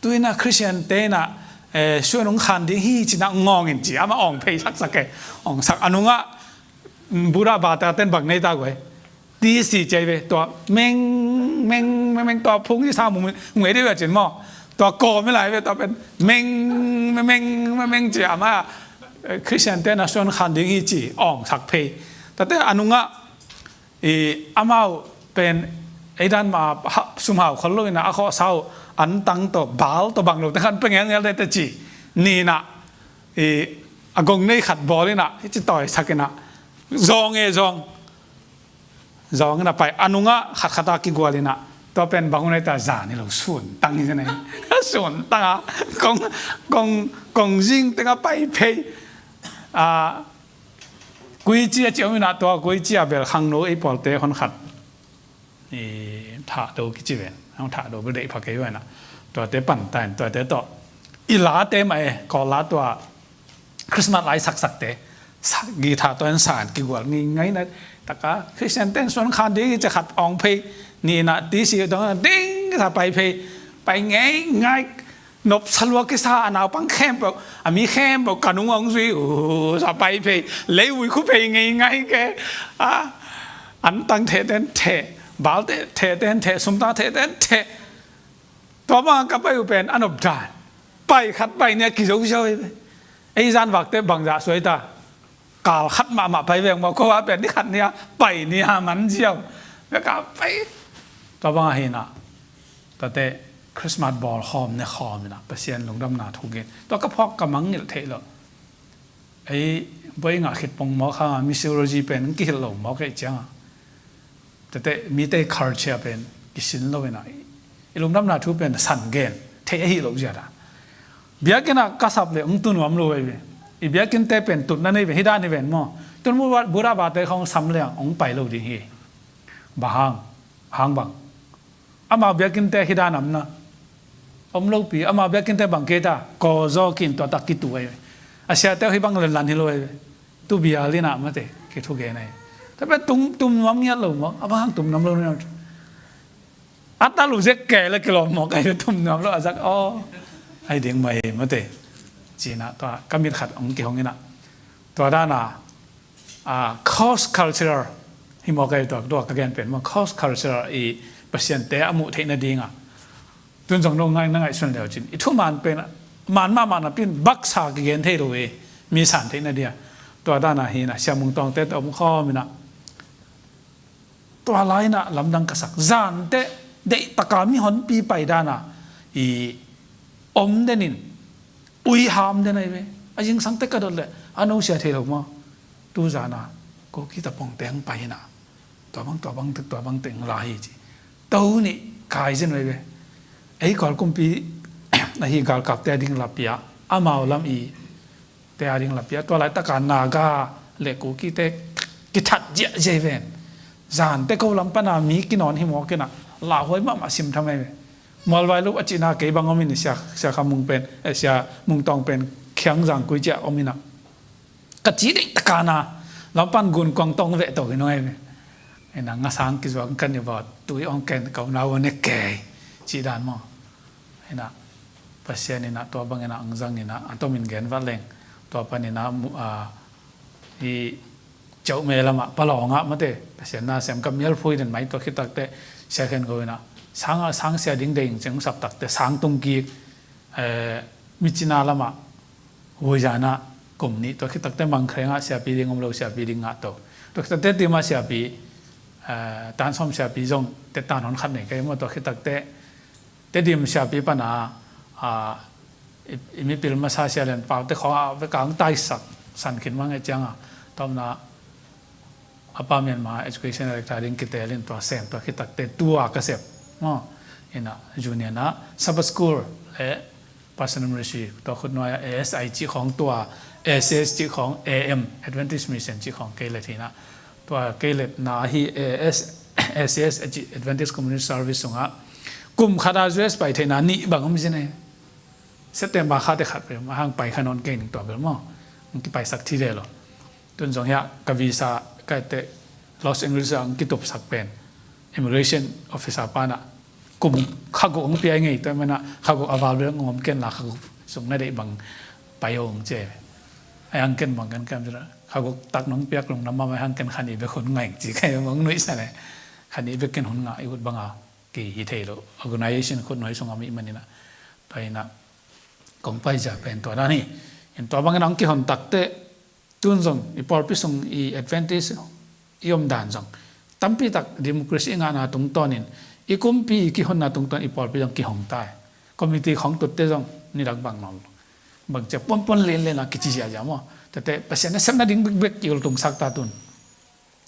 Tu inah Christian te inah, eh, suan ung khan ding hi cinah ngawngin ci amah awng phei saksak e. Awng sak a nungah Buddha bata ten bang nei ta guai. Ti si cei ve tua meng meng meng meng tua phung i sa mung ngei dei ve cin maw? Tua kawm i lai ve tua pen meng meng meng meng ci ama, eh, Christian te na suan khan ding hi ci awng sak phei. Tate a nungah i amau pen ei dan ma sum hau khol lo ina a khawh sau an tang tawh bal tawh bang lo te khan pe ngel ngel te te ci. Ni na i a gong nei khat bawl ina i ci tawi sak ina zawng e zawng. Zawng ina pai a nungah khat khat a kigual ina tua pen bang unai ta zan i lo sun tang hi zan ai. Sun tang a kong kong kong zing tenga pai phei. A kuici a ci om ina tua kuici a bel khangno ei pawlte hon khat i thah do kici ven. Hong thah do bel deih pha kei ua ina tuate pan ta in tuate tawh i late mah e kawl la tua Christmas lai saksakte guitar tawh en san kigual ngei ngai na taka Christian ten suan khan ding i ci khat awng phei ni na ti si dong ding sa pai phei pai ngei ngai nop salua kisa a naupang khempeuh a mi khempeuh ka nung awng zui u sa pai phei lei ui khu phei ngei ngai ke a an tang theh ten theh bal te theh ten theh sum ta theh ten theh tua bang ka pai uh pen a nop dan pai khat pai nia kizo zo ei zan vakte bangzah suai ta kal khat mahmah pai veng maw ko a pen ni khat nia pai nia man ziau veka pai tua bang a hina tate Christmas bawl khawm ne khawm ina Pasian lungdamna thu gen tua ka phawk ka mangngilh theih lo. Ei boi ngah khit pong mawk hanga missiology pen kihilh lo mawk ei cianga tate mite culture pen kisin lo ina i lungdamna thu pen san gen thei ahi lo ziada biakina ka sap le ong tunuam lo ei ve i biakinte pen tutna nei ve hi dan hi ven maw tun buda bate khong sam le ong pai lo ding hi. Bahang hang bang amau biakinte hi dan amna om lopi amau biakinte bang kei ta kaw zaw kin tua tak kitu ai a siate hi bang lenlan hi lo ai tu bia lina mate kithu gen ai ta pe tum tum nuam ngiat lo maw a bang tum nam lo ni a ta lu zek ke le kilom maw kai tum nuam lo a zak aw ai ding mai mate cina tua ka mit khat ong kihong ina tua dana a cross cultural hi maw kai tua tua ka gen pen maw cross cultural i Pasian te a muh theihna dinga tun zong no ngai na ngaihsun leu cin i thuman pen man mahmah na pin baksa kigen thei lo e mi san theihna dia tua dana hina siamung tawngte te om khawm ina tua laina lamdang ka sak zante deihtaka mi honpi pai dana i om denin ui ham den ai ve a zingsangte ka dot le a no sia thei lo maw tu zana ko kita pongte ang pai ina tua bang tua bang tua bang teng la hi ci to ni kai zen ai ve ei kol kumpi ahi galkapte a ding lapia amau lam i te a ding lapia tua laitaka Naga le Kukite kithat ziahziah ven zante ko lam pana mi kinawn hi mawk ina lauhuai mahmah sim tham ai ve mualvai lup a cihna kei bang om in sia sia kha mung pen eh, sia mung tawng pen khiang zang kui ciah om ina ka ci deihtaka na lampan gun kuang tawng veh to hi nung ai ve ina ngasang kizuak kan i vawt tui ong ken ka unau ne kei cih dan maw ina Pasian ina tua bang ina ang zang ina a tomin gen vat leng tua pan ina i ceuh me lamah palawngah mate Pasian na siam ka mialphui den mai tua khitakte sia khen ko ina sanga sang sia ding ding ceng sap takte sang tung kik micina lamah huizana kum nih tua khitakte mangkhrengah siapi ding om lo siapi ding ngah to tua khitakte timah siapi Tan Sawm siapi zong te tan hon khat nei kei maw, tua khit takteh Tedim siapi pana i mipil masa Sia Lian Pau te khawng a veka hong taisak san khin mang e cianga, tawpna Upper Myanmar Education Director ding kitel in tua sem, tua khit takteh tua ka sep maw. Ina union a Sabbath School le Pastor Ministry, tua khut nuai a A S I cih khawng, tua A C S cih khawng, A M, Adventist Mission cih khawng kei let hi na. Tua kei letna hi A S, A C S cih Adventist Community Service sungah kum khat a U S pai theihna nih bang om zin e. September kha te khat pe om a hang pai kha nawn kei ning tua bel maw. Ang kipaisak thi ve lo. Tun zong hiah ka visa ka ete Los Angeles ah ang kitupsak pen immigration officer pana kum kha guk ang pia ngei, tua mana kha guk a val bel ngom ken la kha guk sung na deih bang pai ong ce. Ai hang ken bang ken kam cira kha guk tak nong piak lung nama mai hang ken kha nih bek hun ngai ci kai bang nuih sa ne. Kha nih bek ken hun nga i ut banga ki hi thei lo. Organization khut nuai sung a mi manina tua ina kong pai zia pen tua dan hi. In tua bangin ang kihon takteh tun zong i pawlpi sung i Adventist i om dan zong tampi tak democracy i ngahna tungtawnin i kumpi i kihonna tungtawn i pawlpi zong kihong tai. Committee khawng tutte zong nidang bang nawn lo. Bang cia puanpuan lenlen a kici ziazia maw. Tete Pasian na sepna ding bekbek i ultungsak ta tun.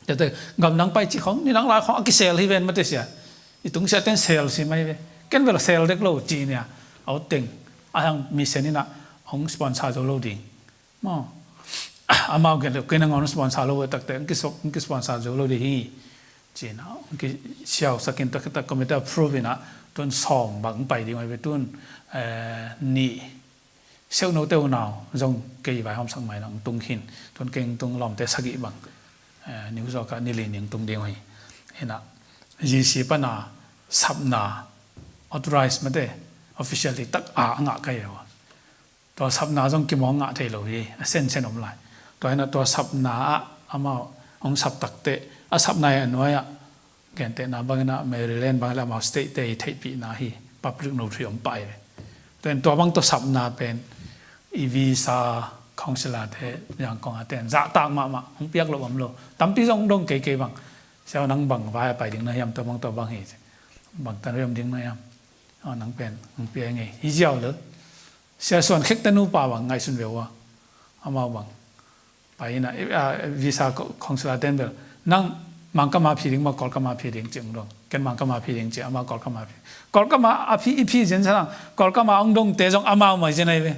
Tete gamdang pai ci khawng nidang lai khawng a kisel hi ven mate sia. I tungsia ten sel si mai ve. Ken vel sel dek lo ci nia. Au teng a hang mi sen ina hong sponsor zo lo ding. Maw amau gen lo kei nangawn sponsor lo takte ang ki sponsor zo lo di hi. Cina ang ki siau sakin tak tak committee approve ina tun sawm bang pai ding ai ve tun ni seuh no te unau zong kei vai hom sak mai nang tung hin tun keng tung lawmte sagih bang ni zawka ni li ning tung ding ai. Ina G C pana sapna authorize mate officially tak a ngah kai lo. Tua sapna zong kimawng ngah thei lo hi, a sensen om lai. Tua ina tua sapna ah amau hong sap takte a sapna hi a nuai ah gentehna bangina Maryland bangin amau state te i theihpihna hi, public notary om pai ve. Tua in tua bang tua sapna pen i visa counsellor te Yangon a ten zahtak mahmah hong piak lo om lo. Tampi zong dong keikei bang siau nang bang vai a pai ding na hiam tua bang tua bang hi. Bang tan riam ding na hiam. Nang pen hong pia ngei hi ziau lo. Sia Suan Khek te nupa bang ngaihsun ve ua. Amau bang pai ina visa counsellor ten bel nang Mangkama phi ding ma Kawlkama phi ding ci ung dong. Ken Mangkama phi ding ci amau Kawlkama phi. Kawlkama a phi i phi zen sanang Kawlkama ung dong te zong amau mai zen ai ve.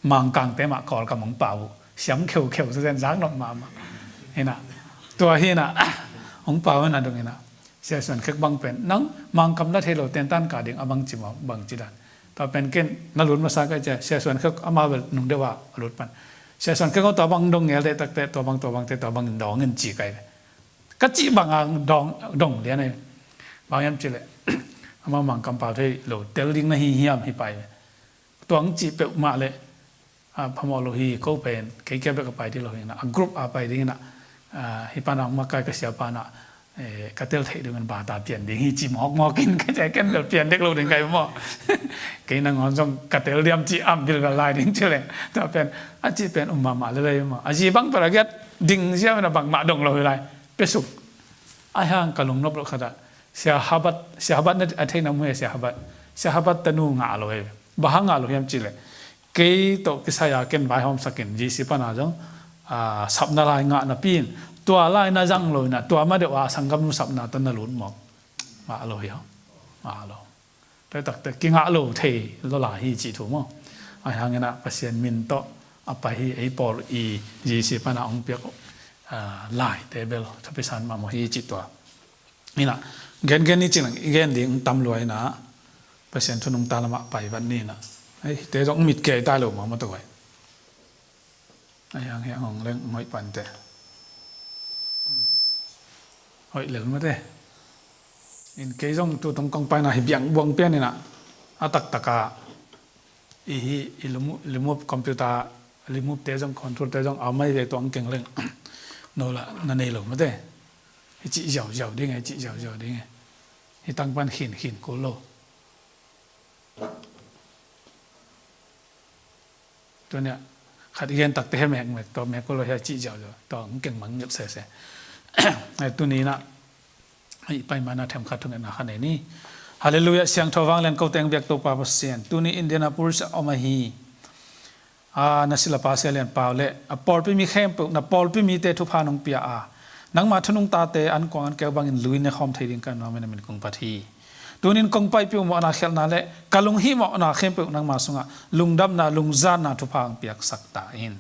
Mangkang te mah Kawlkam ung pau uh siam kheukheu sa zen zak nok mahmah. Hina tua hina ung pau hina dong hina. Sia Suan Khek bang pen nang Mangkam la thei lo tentan ka ding a bang ci ma bang ci dan. Tua pen ken na lut masa ka cia Sia Suan Khek ama bel nung deuh a lut pan. Sia Suan Khek tua bang dong ngel deh takte tua bang tua bang te tua bang dong in ci kai ve. Ka cih bang a dong dong lian ai. Bang yam ci le ama Mangkam pau thei lo tel ding na hi hiam hi pai ve. Tuang cih peuhmah le phamawh lo hi ko pen kei kia bek a pai ding lo hi na a group a pai ding na hi pana makai ka sia pana ka tel theih ding in bata pian ding hi ci mawkmawk in ka cia ken bel pian dek lo ding kai maw. Kei nangawn zong ka tel diam ci am bilbel lai ding ci leng tua pen a cih pen um mahmah lelei maw a zi bang peragiat ding ziau in a bangmah dong lo hi lai. Pesuk ai hang ka lungnop lo khata Sia Habat, Sia Habat na a theihna mu he Sia Habat, Sia Habat tanu ngah lo he. Bang hang ngah lo hiam ci le kei tawh kisai a ken vaihawm sakin G C pana zong sapna lai ngah napi in tua lai na zang lo ina tua ma deuh a sanggamnu sapna tan na lut mawk ngah lo hiam? Ngah lo. Tua takte kingah lo thei lo lai hi cih thu maw? Ai hang ina Pasian min tawh a pai hi ei pawl i G C pana ong piak lai te bel thapisan mahmah hi cih tua. Ina gen gen ni cing lang i gen ding tam lua ina Pasian thu nung ta lamah pai vat ni ina. Ei te zong mit kei ta lo ma ma tawh ai. Ai ang he ang leng ngoi pan te. Hoi lel ma te. In kei zong tu tong kong pai na hi biang buang pian ina. A tak taka i hi i limu computer limu te zong control te zong a mai ve tuang keng leng. No la na nei lo ma te. Hi cih ziauziau ding e, cih ziauziau ding e. Hi tang pan khin khin kul lo. Tunia khat i gen takte he mekmek tawh mek kul lo hi a cih ziauziau tawh ang keng mang ngilh sese. Ai tuninah Ai, pai mana themkhat thungetna kha nei ni. Halleluiah, siangtho vanglian ko teng biak Topa Pasian. Tuni Indianapolis a om ahi. A, na silapa Sia Lian Pau le a pawlpi mi khempeuh, na pawlpi mite thupha nong pia a, nangma thunung tate an kuang an keu bangin lui ne khawm thei ding ka nuam in a min kong phat hi. Tunin kong paipih uh mawhna khialhna le ka lunghih mawhna khempeuh nangma sungah lungdamna, lungzanna thupha ang piaksak ta in.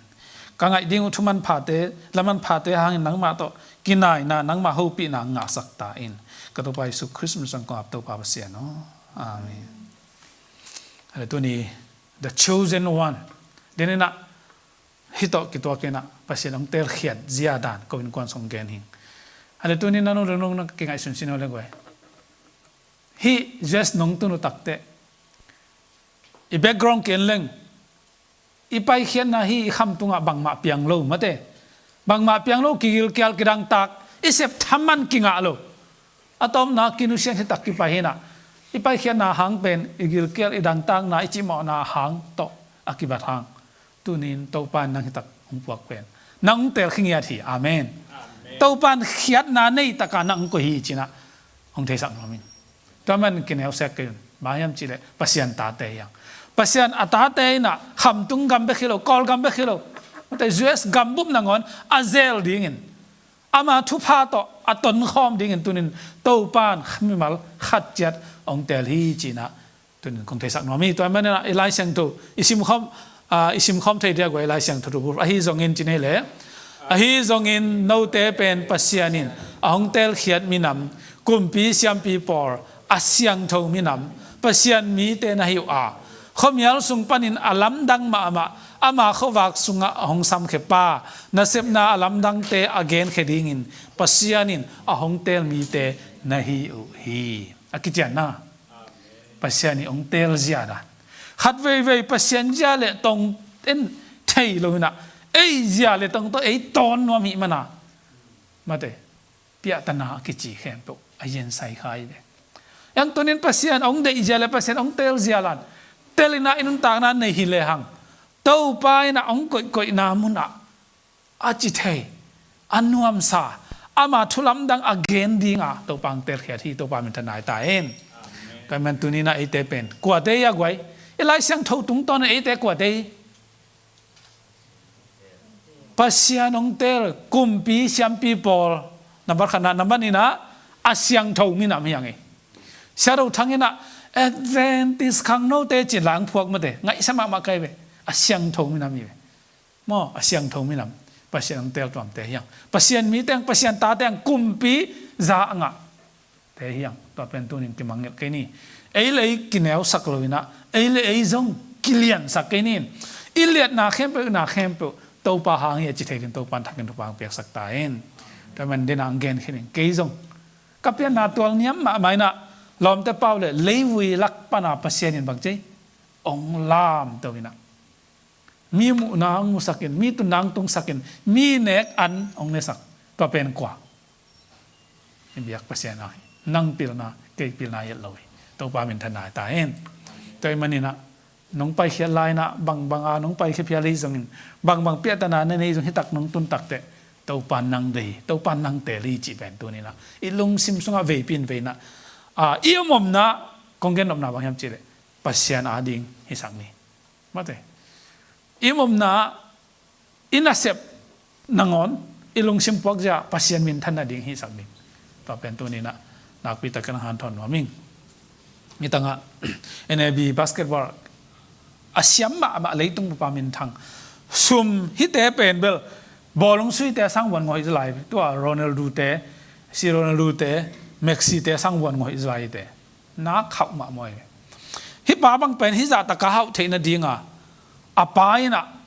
Ka ngaih ding uh thu manphate, la manphate hangin nangmah tawh kinaina, nangmah hopihna ang ngahsak ta in. Ka Topa Jesu Khrist min suang kong ap Topa Pasian aw. Amen. Hale tuni, the chosen one. Deninah, hih tawh kituakinah Pasian hong telkhiat zia dan ko innkuan song gen hing. Hale tuni nanu le nung na kingaihsun sin aw le guai. Hih U S nong tunu takteh i background ken leng i paikhiatna hi i kham tungah bangmah piang lo mate. Bangmah piang lo, kigilkial, kidangtak, i sep thaman kingah lo. A tawpna kinusian hitak kipai hinah i paikhiatna hang pen i gilkial, i dangtakna, i cimawhna hang tawh a kibat hang. Tunin Topa in nang hitak hong puak pen nang hong telkhi ngiat hi. Amen. Topa in khiatna nei taka nang hong koih hi cinah hong theisak nuam in. Tua man kineusek kei un. Bang hiam cihleh Pasian tate hiang. Pasian a tate inah khamtung gam bek hi lo, Kawlgam bek hi lo, mate, U S gambup nangawn a zel dingin, ama thupha tawh a tonkhawm dingin tunin Topa in mimal khat ciat hong tel hi cinah tunin kong theisak nuam hi. Tua maninah i Lai Siangtho i simkhawm, a, i simkhawm thei dia guai i Lai Siangtho thu bur ahi zongin cinei le, ahi zongin note pen Pasian in a hong telkhiat minam, kumpi siampi pawl, a siangtho minam, Pasian mite na hi uh a, khuamial sung panin a lamdang mahmah, ama khuavak sungah a hong samkhia pa, nasepna a lamdangte a genkhia dingin Pasian in a hong tel mite na hi uh hi. A kicianna Pasian i hong tel zia dan. Khat veivei Pasian zia le tong en thei lo inah ei zia le tong tawh ei tawn nuam hih mana, mate, piahtana a kici khempeuh a yensai kha hi ve. Yang tunin Pasian hong deih zia le Pasian hong tel zia lan tel inah i nuntakna nei hi lehang, Topa inah hong koihkoihna munah a ci thei, a nuamsa, ama thulamdang a gen dinga Topa ang telkhiat hi. Topa minthanna hi ta in. Tua man tuninah eite pen kuate hi a guai? I Lai Siangtho tungtawnin eite kuate hi? Pasian hong tel kumpi siampi pawl, nambat khatna, nambat nihna, a siangtho minam hi ang hi. Sia Do Thang inah Adventist khangnote cin lang phuak mate, ngaihsa mahmah kai ve. A siangtho minam hi ve. Maw, a siangtho minam, Pasian ang tel tuamte hiang, Pasian mite ang, Pasian tate ang, kumpi za a ngahte hiang. Tua pen tunin kimangngilh kei ni. Ei le ei kineusak lo inah ei le ei zong kiliansak kei ni. I liatna khempeuh, na khempeuh Topa hang hi a ci thei ding Topa in thakin thupha ang piaksak ta in. Tua man dena ang gen khin in kei zong ka pianna tualniam mahmah inah lawmte pau le leivui lak pana Pasian in bang ci hong lamto inah mi muhna ang musakin, mi tunna ang tungsakin, mi nek an ang nesak. Tua pen kua? I biak Pasian ahi. Nang pilna, kei pilna hi lo hi. Topa minthanna hi ta in. Tua hi maninah nong paikhiat lai inah bangbanga nong paikhia phial hi zongin, bangbang piahtana na nei zong hitak nong tun takteh Topa nang deih, Topa nang tel hi cih pen tuninah i lungsim sungah veipi in veinah, a, i omomna kong gen nopna bang hiam cihleh Pasian ading hisak ni. Mate, i omna, i nasep nangawn i lungsim puakzia Pasian minthan nading hisak ding. Tua pen tuninah nakpi takin hanthawn nuam ing. Nitangah N A B basketball a siam mahmah leitung pupa minthang sum hite pen bel bawlung suite a sang vuan ngawh hi zalai. Tua Ronaldo te, si Ronaldo te, Messi te sang vuan ngawh hi zalai te. Nak khauh mahmah hi. Hih pa bang pen hih zah taka hauh theih nadinga a pa inah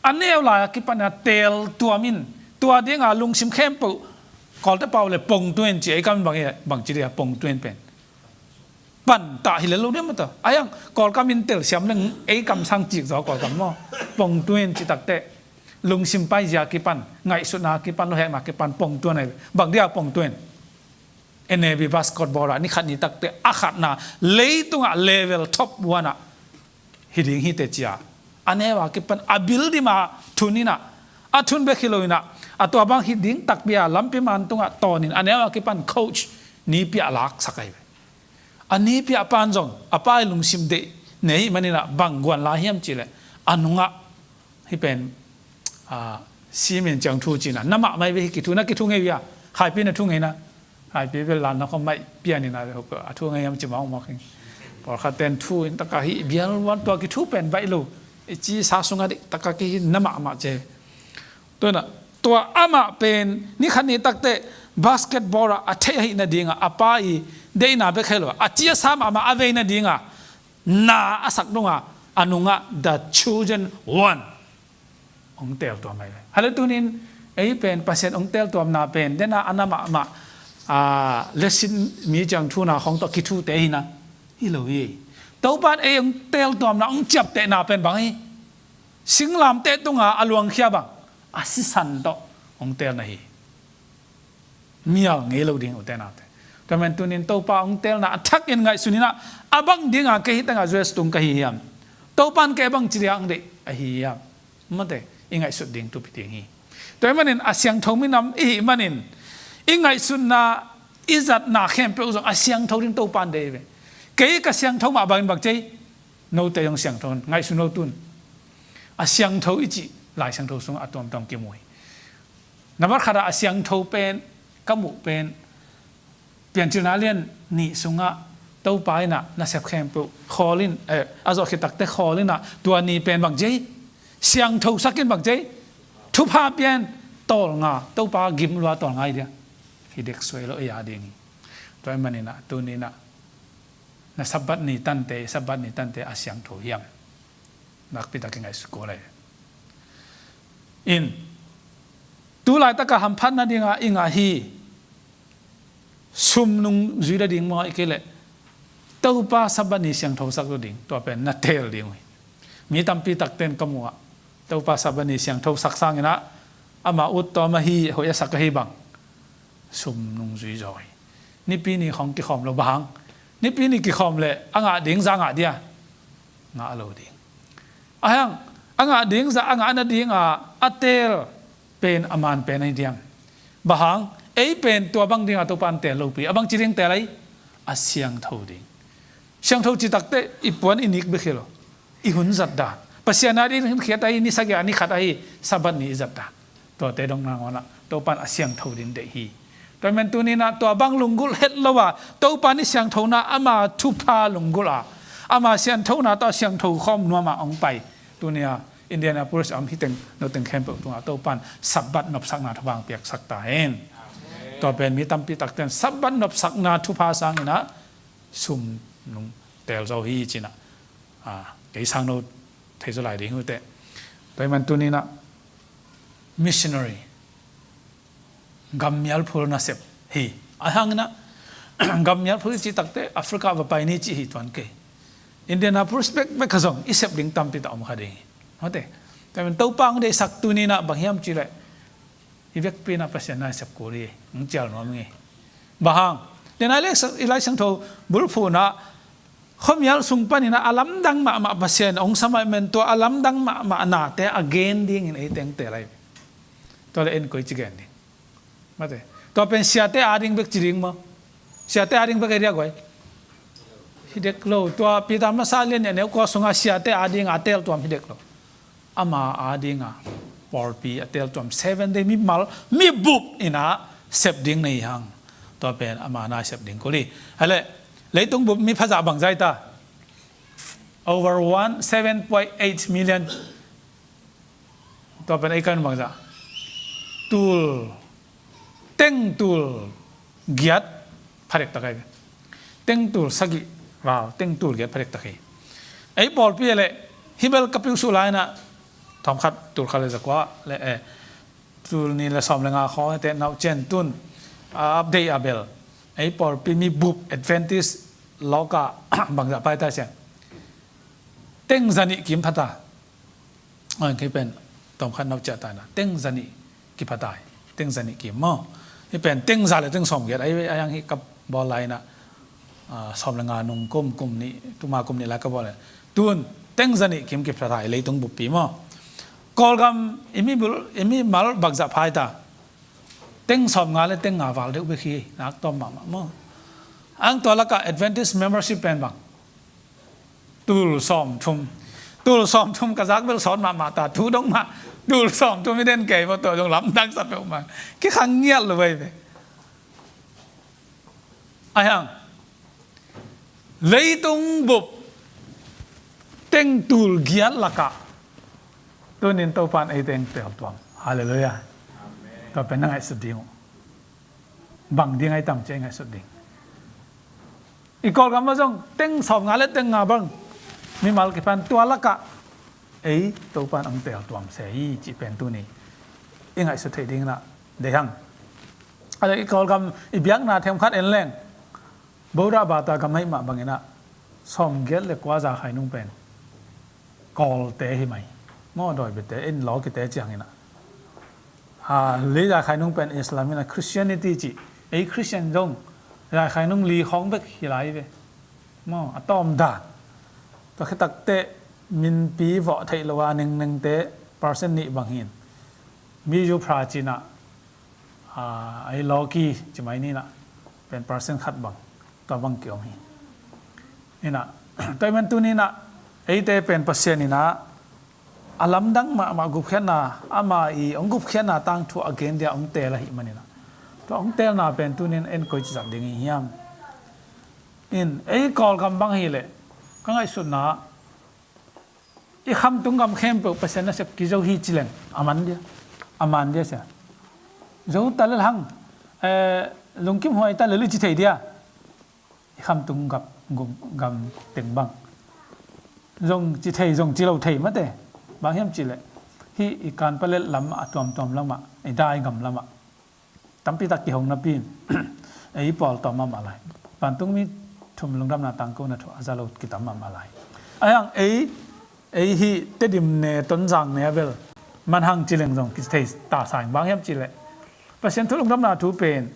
a neu lai a kipan a teel tuam in, tua dinga lungsim khempeuh, Kawlte pau le pongtuin ci, ei kam in bang hi, bang ci dia pongtuin pen pantah hi le lo dia mata. Ayang Kawlkam in telsiam leng ei kamsang cik zaw Kawlkam maw. Pongtuin ci takteh lungsim paizia kipan, ngaihsutna kipan, luhekna kipan pongtuin ahi. Bang dia pongtuin? N A B basketball ah ni khat ni takteh a khatna, leitungah level top one ah hi ding hi teh cia. A neu a kipan a bil dima thun inah, a thun bek hi lo inah, a tua bang hi ding takpi a lampi man tungah tawnin a neu a kipan coach nipiah laksak ahi ve. A nipiah pan zong a pa i lungsim deih nei ahih manin ah bang guan lai hiam cih leh a nungah hih pen, ah, simin ciang thu cihna na mah mai ve hi, kithu na kithu ngei uh hia? Khaipi na thu ngei na? Khaipi bel lan na khawm mai pian in a, a thu ngei hiam ci mawkmawk hi. Pawlkhat ten thu in taka hih bial wan tua kithu pen baih lo i ci sa sungah dik taka kihi na mahmah ce. Tua na, tua amah pen ni khat ni takteh basketball ah a theih ahih nadingah a pa i deihna bek hi lo a, a ci a sa mahmah a vei nadingah na a sak dongah a nungah the chosen one hong tel tuam ahi ve. Hale tunin ei pen Pasian hong tel tuamna pen dena a na mahmah, ah, lesin mi ciang thuna khawng tawh kithute hi na, hi lo hi. Topan ei hong tel tuamna, hong ciaptehna pen bang hi? Singlamteh tunga a luangkhia bang a sisan tawh hong telna hi. Mial ngei lo ding ute naute. Tua man tunin Topa hong telna a thakin ngaihsun in ah, a bang dinga kei hi tangah U S tung ka hi hiam? Topan kei a bang ci dinga hong deih ahi hiam? Mate, i ngaihsut ding thupi ding hi. Tua ahih manin a siangtho minam i hih manin i ngaihsutna, i zatna khempeuh zong a siangtho ding Topan deih ve. Kei ka siangtho mah bangin bang ci ei, note zong siangtho un, ngaihsun lo tun. A siangtho i cih Lai Siangtho sungah a tuamtuam kimu hi. Nambat khatah a siangtho pen ka muh pen Piancilna lian nih sungah Topa in ah nasep khempeuh khawl in, eh, a zawh khit takteh khawl in ah tua ni pen bang ci ei, siangthosak in bang ci ei, thupha pia in, tawlnga, Topa gim lua tawlnga hi dia. Hi dek suai lo ei a ding hi. Tua ahih manin ah tuni in ah na Sabbath ni tante, Sabbath ni tante a siangtho hiam? Nakpi takin ngaihsut kul lai. In, tu laitaka hamphatna dinga i ngah hi. Sum nung zui ding maw, ahih kei leh Topa Sabbath ni siangthosak ding, tua pen na teel ding uh hi. Mi tampi takten ka muh ah Topa Sabbath ni siangthosak sangin ah ama ut tawm ahi, hoih a sak ahi bang sum nung zui zaw hi. Nipi ni khawng kikhawm lo, bang hang? Nipi ni kikhawm leh a ngah ding zah ngah dia? Ngah lo ding. Ahih hang a ngah ding zah a ngah nadinga a teel pen a man pen ahi diam? Bang hang? Ei pen tua bang dinga Topa in teel lopi, a bang ci ding teel ahi? A siangtho ding. Siangtho cih takteh i puan i nik bek hi lo, i hun zat dan. Pasian a ding hun khiat ahi, ni sagih a ni khat ahi Sabbath ni i zat dan. Tuate dong nangawn ah Topa in a siangtho ding deih hi. Tua man tuni in ah tua bang lunggulh het lo a, Topa in i siangthona ama thupha lunggulh a, ama sianthona tawh a siangtho khawm nuam a hong pai. Tuni a Indianapolis a om hi teng, no teng khempeuh tungah Topa in Sabbath nopsakna thupha hong piaksak ta hen. Tua pen mi tampi takten Sabbath nopsakna thupha sangin ah sum nung teel zaw hi ci-in ah, ah, kei sang no thei zaw lai ding uh teh. Tua ahih man tuni in ah missionary, gammial phul nasep hi. Ahih hangin ah gammial phul i cih takteh Africa va pai ni cih hi tuan kei. Indianapolis bek bek kha zong i sep ding tampi tak om kha ding hi. Mate. Tua ahih man Topa hong deihsak tuni in ah bang hiam cih leh i vekpi in ah Pasian na i sep kul hi, hong cial nuam hi. Bang hang? Tua in ah i Lai Siangtho bulphuh in ah khuamial sung panin ah a lamdang mahmah Pasian hong sam ahih man tua a lamdang mahmah nate a gen dingin eite hong teel lai. Tua leh en koici gen ding? Mate. Tua pen siate a ding bek ci ding maw? Siate a ding bek ahi dia guai? Hi dek lo. Tua Peter masa lian nih a neu kua sungah siate a dinga a teel tuam hi dek lo. Ama a dinga pawlpi a teel tuam, Seventh Day mimal, mibup in ah sep ding na hi hang. Tua pen ama na sep ding kul hi. Hale, leitung bup mi pha zah bang zah hi ta? Over one, seven point eight million. Tua pen ei kan bang zah? Tul, teng tul giat pha dek tak ahi ve. Teng tul sagih val, teng tul giat pha dek tak hi. Ei pawlpi leh hih bel ka piusuh lai in ah tawmkhat tul khat leh zakua leh, eh, tul nih leh sawm leh nga khawng hi teh, nau cian tun, ah, update a bel ei pawlpi mibup Adventist lawka bang zah pha hi ta sia? Teng zanih kim pha ta. Oi, kei pen tawmkhat nau ciah ta in ah teng zanih kipha ta hi. Teng zanih kim maw? Hih pen teng za leh teng sawm giat ahi ve, ahih hang hih ka bawl lai in ah, ah, sawm leh nga nung kum, kum nih, tuma kum nih lai ka bawl lai. Tun teng zanih kim kipha ta hi, leitung buppi maw? Kawlgam i mibul, i mimal bang zah pha hi ta? Teng sawm nga leh teng nga val deuh bek hi, nak tawm mahmah maw? Ang tua lakah Adventist membership pen bang? Tul sawmthum. Tul sawmthum ka zak bel sawt mahmah ta, thu dong mah. Tul sawmthum i den kei maw, tua dong lamdang sa peuhmah. Kikhang ngiat lo veve. Ahi hang, leitung bup teng tul giat lakah tunin Topan ei teng teltuam. Halleluiah. Tua pen na ngaihsut ding uh. Bang ding ahi tam ci a i ngaihsut ding. I Kawlgam ah zong teng sawmnga le teng nga bang mimal kipan, tua lakah ei Topan hong teltuam se hi cih pen tuni i ngaihsut theih ding inah deih hang. A le i Kawlgam i biakna themkhat en leng, Buddha bata gam ahih mah bang inah sawmgiat le kua za khainung pen Kawlte hi mai. Maw, dawi biate in law kite ciang inah, a, li za khainung pen Islam inah Christianity cih, ei Christian zong za khainung li khawng bek hi lai ve. Maw, a tawm dan. Tua khit takteh minpi vawh theih lo a nengnengte percent nih bang hi in, miyu phra ci inah, a, ei lawki ci mai ni inah, pen percent khat bang, tua bang kiom hi. Inah, tua i man tuni inah eite pen Pasian inah a lamdang mahmah gupkhiatna, ama i hong gupkhiatna tangthu a gen dia hong teel ahih man inah, tua hong teelna pen tunin en koici zat ding hi hiam? In, ei Kawlgam bang hileh, ka ngaihsutna, i khamtung gam khempeuh Pasian nasep kizo hi ci leng a man dia, a man dia sia. Zo ta lel hang, eh, lungkim huai ta lel i ci thei dia. I khamtung gam, gam, gam teng bang zong ci thei, zong ci lo thei mate. Bang hiam cihleh, hih i Kanpalet lamah, a tuamtuam lamah, i dai gam lamah tampi tak kihong napi in, ei pawl tawm mahmah lai. Vantungmi thum lungdamna tangkona thu a za lo kitam mahmah lai. Ahi hang ei, ei hih Tedim ne, Tonzang ne a bel man hang ci leng zong kici thei ta sang. Bang hiam cihleh, Pasian thu lungdamna thu pen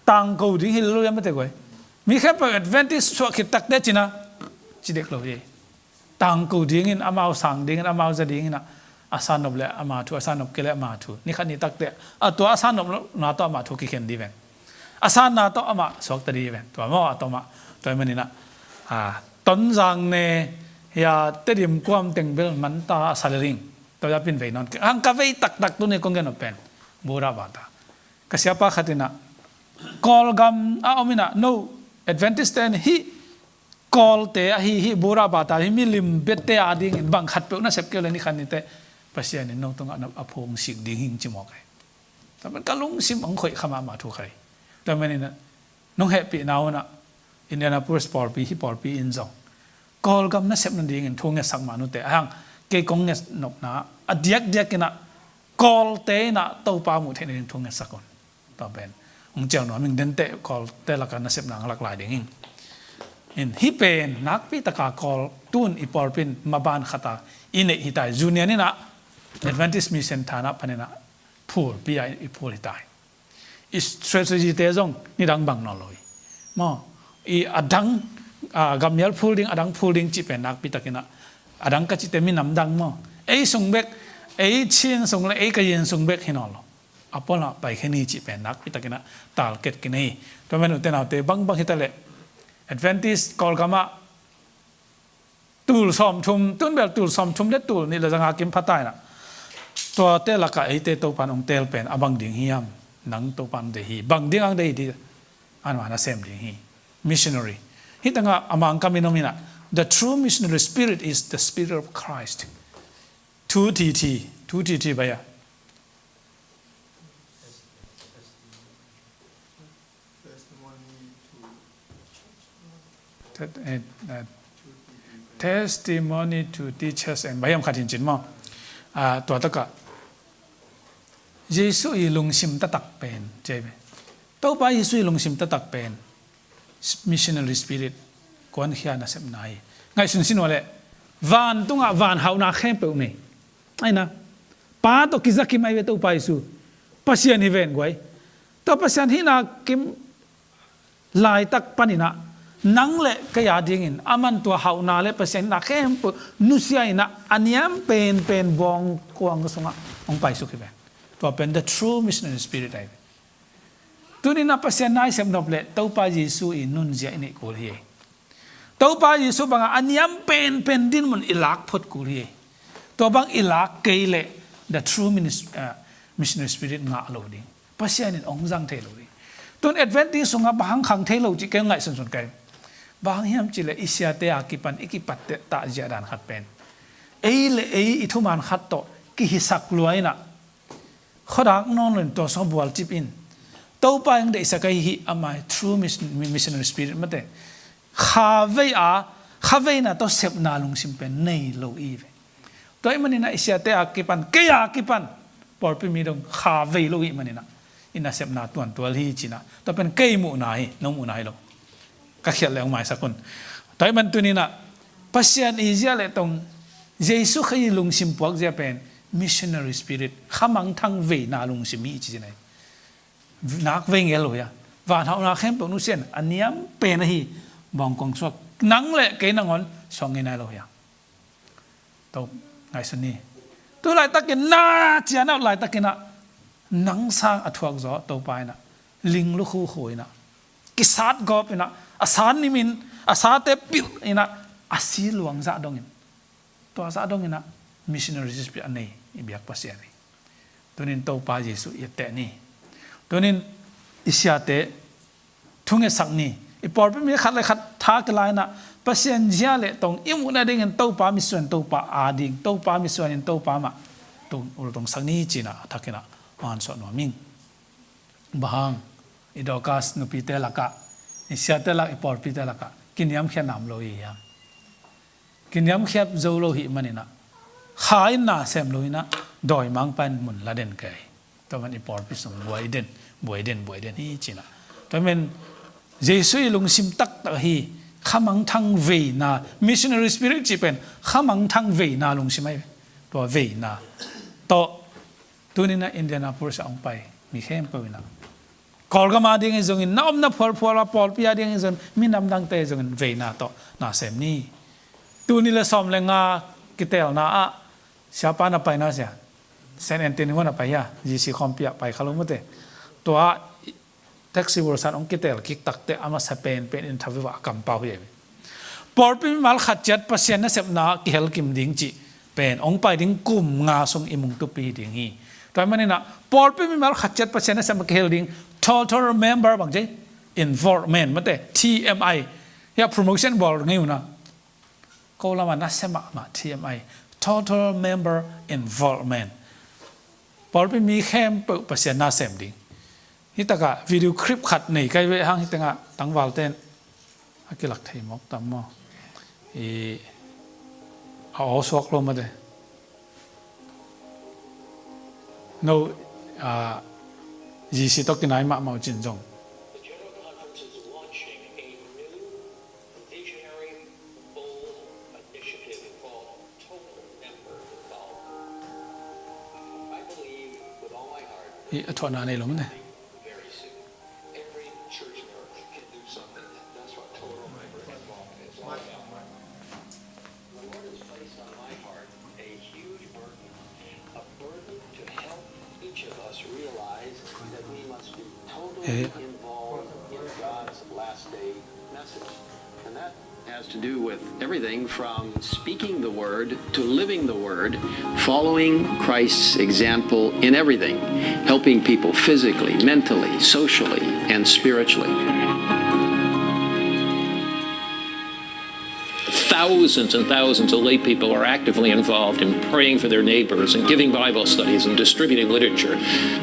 tangko ding hi lo hiam mate guai. Mi khempeuh Adventist suah khit takteh ci inah ci dek lo hi. Tangko dingin, amau sang dingin, amau za dingin ah, a sannop le ama thu, a sannop kei le ama thu. Ni khat ni takteh a tua a sannopna tawh ama thu kikhen dih veng, a sanna tawh ama suakta dih veng. Tua maw, a tawh mah, tua i man inah, a, Tonzang ne, hia, Tedim kuam teng bel manta a sa le ring. Tua a pin vei nawn kei. Hang ka vei taktak tuni kong gen nop pen Buddha bata. Ka siapa khat inah, Kawlgam a om inah, no, Adventist te in hih Kawlte ahi, hih Buddha bata, hih milim biate a dingin bang khatpeuh na sep kei le ni khat ni teh Pasian in no tungah a phu hong sik ding hi ci mawk ahi. Tua pen ka lungsim hong khoih kha mahmah thu kha hi. Tua man inah, nong hehpihna un ah Indianapolis pawlpi, hih pawlpi in zong Kawlgam nasep nadingin thu ngetsak mah nute. Ahi hang kei kong ngetnopna a diakdiak inah Kawlte inah Topa muh theih nading thu ngetsak un. Tua pen hong ciau nuam ing, denteh Kawlte lakah nasepna hong lak lai ding ing. In, hih pen nakpi taka Kawl tun i pawlpi in maban khata i neih hi ta hi. Zu nian inah Adventist Mission Thana pan inah phulpi a i phul hi ta hi. I strategy te zong nidang bang nawn lo hi. Maw, i a dang, a, gammial phul ding, a dang phul ding cih pen nakpi tak inah, a dang ka cihte minam dang maw, ei sung bek, ei Chin sung le ei Kayin sung bek hi nawn lo. A pualamah paikhia ni cih pen nakpi tak inah target kinei hi. Tua man ute naute, bangbang hi ta leh Adventist Kawlgam ah tul sawmthum, tun bel tul sawmthum le tul nih le zanga kim pha ta inah, tuate lakah eite Topan hong teel pen a bang ding hiam? Nang Topan deih hi. Bang ding ang deih hi? Anmah nasem ding hi. Missionary. Hih tengah a Mangkam in om inah, the true missionary spirit is the spirit of Christ. Thu thiti, thu thiti bai a. Testimony to, eh, eh, testimony to teachers and, bang hiam khat hi in cin maw. Ah, tua takah Jesuh i lungsim taktak pen, ci hi ve. Topa Jesuh i lungsim taktak pen missionary spirit, kuankhia nasepna hi. Ngaihsun sin uh leh, vantungah van hauhna khempeuh nei. Ahi na, Pa tawh kizakim ahi ve Topa Jesuh. Pasian hi ven guai. Tua Pasian hihna kim laitak panin ah, nang le kei a dingin aman tua hauhna le Pasian hihna khempeuh nusia in ah, a niam penpen bawngkuang sungah hong paisuk hi ven. Tua pen the true missionary spirit ahi ve. Tuni-in ah Pasian na i sep nop leh Topa Jesu i nunzia i neih kul hi. Topa Jesu bangah a niam penpen dinmun i lak phot kul hi. Tua bang i lak kei leh the true minis-, ah, missionary spirit ngah lo ding. Pasian in hong zang thei lo ding. Tun Adventist sungah bang hang khang thei lo cih kei ngaihsunsun kei. Bang hang hiam cih leh i siate a kipan i kipat teh takzia dan khat pen, ei le ei i thuman khat tawh kihisak lua in ah, khuadak nawn lo in tua sungah bualcip in, Topa in deihsak ahi hi, amah hi true mis-, missionary spirit mate. Kha vei a, kha veina tawh sepna lungsim pen nei lo i ve. Tua ahih manin ah i siate a kipan, kei a kipan, pawlpi mi dong kha vei lo i hih manin ah i nasepna tuantual hi ci-in ah, tua pen kei muhna hi, no muhna hi lo. Ka khialh leh hong maisak un. Tua ahih man tuni-in ah Pasian i zia leh tong, Jesu Khazih lungsim puakzia pen missionary spirit, khamangthang veina lungsim hi ci-in ah, nak vei ngel lo hia. Vanhauhna khempeuh nusia in a niam pen ahi, bawngkong suak, nang le kei nangawn suak ngei nai lo hia. Tua ngaihsun ni. Tu laitakin na cia na laitakin ah, nang sang a thuak zaw Topa in ah, ling lukhu khu in ah, kisat gawp in ah, a sa nim in, a sate pilh in ah, a si luang zah dongin, tua zah dongin ah missionary spirit a nei i biak Pasian hi. Tuni-in Topa Jesu i etteh ni. Tuni-in i siate thungetsak ni. I pawlpi mi khat le khat tha kila in ah, Pasian zia leh tong i muhna dingin Topa mitsuan Topa a ding, Topa mitsuan in Topa mah tung ultungsak ni ci-in ah a thakin ah hong ansuah nuam ing. Bang hang i Dorcas nupite lakah, i siate lak, i pawlpite lakah kiniamkhiat nam lo i hiam? Kiniamkhiat zo lo i hih manin ah, kha in na sem lo in ah, dawimangpa in mun la den kei. Tua man i pawlpi sung buai den, buai den, buai den hi ci-in ah. Tua man Jesu i lungsim taktak hi, khamangthang veina, missionary spirit cih pen khamangthang veina lungsim ahi. Tua veina tawh tuni-in ah Indianapolis ah hong pai mi khempeuh in ah, Kawlgam a dingin zongin, na omna phualphual a pawlpi a dingin zongin, minam dangte zongin veina tawh na sem ni. Tul nih le sawm le nga kiteelna ah siapa na paina sia, Saint Anthony huan a pai hia, G C khawmpi ah pai kha lo mate. Tua Taxi Wilson hong kiteel kik takteh a masa penpen in thaviva a kampau hi. Pawlpi mimal khat ciat Pasian nasepna kihel kim ding cih pen hong pai ding kum nga sung i mungtupi hi ding hi. Tua ahih manin ah pawlpi mimal khat ciat Pasian nasepna kihel ding, total member bang ci, involvement mate, T M I. Hiah promotion bawl ngei un ah. Ko lamah na sem mahmah T M I, total member involvement. Pawlpi mi khempeuh Pasian na sem ding. Hih takah video clip khat nei kai ve hang, hih tengah tangvalte in a kilak thei mawk tam maw? I a aw suak lo mate. No, a, G C tawh kinai mahmah uh cin zong. The General Conference is launching a new visionary, bold initiative called Total Member Involvement. I believe with all my heart that a thuahna nei lo mate. Very soon, every church member can do something. That's what total member involvement is all about. The Lord has placed on my heart a huge burden, a burden to help each of us realize that we must be totally involved in God's last day message. And that has to do with everything from speaking the word to living the word, following Christ's example in everything, helping people physically, mentally, socially, and spiritually. Thousands and thousands of lay people are actively involved in praying for their neighbors and giving Bible studies and distributing literature.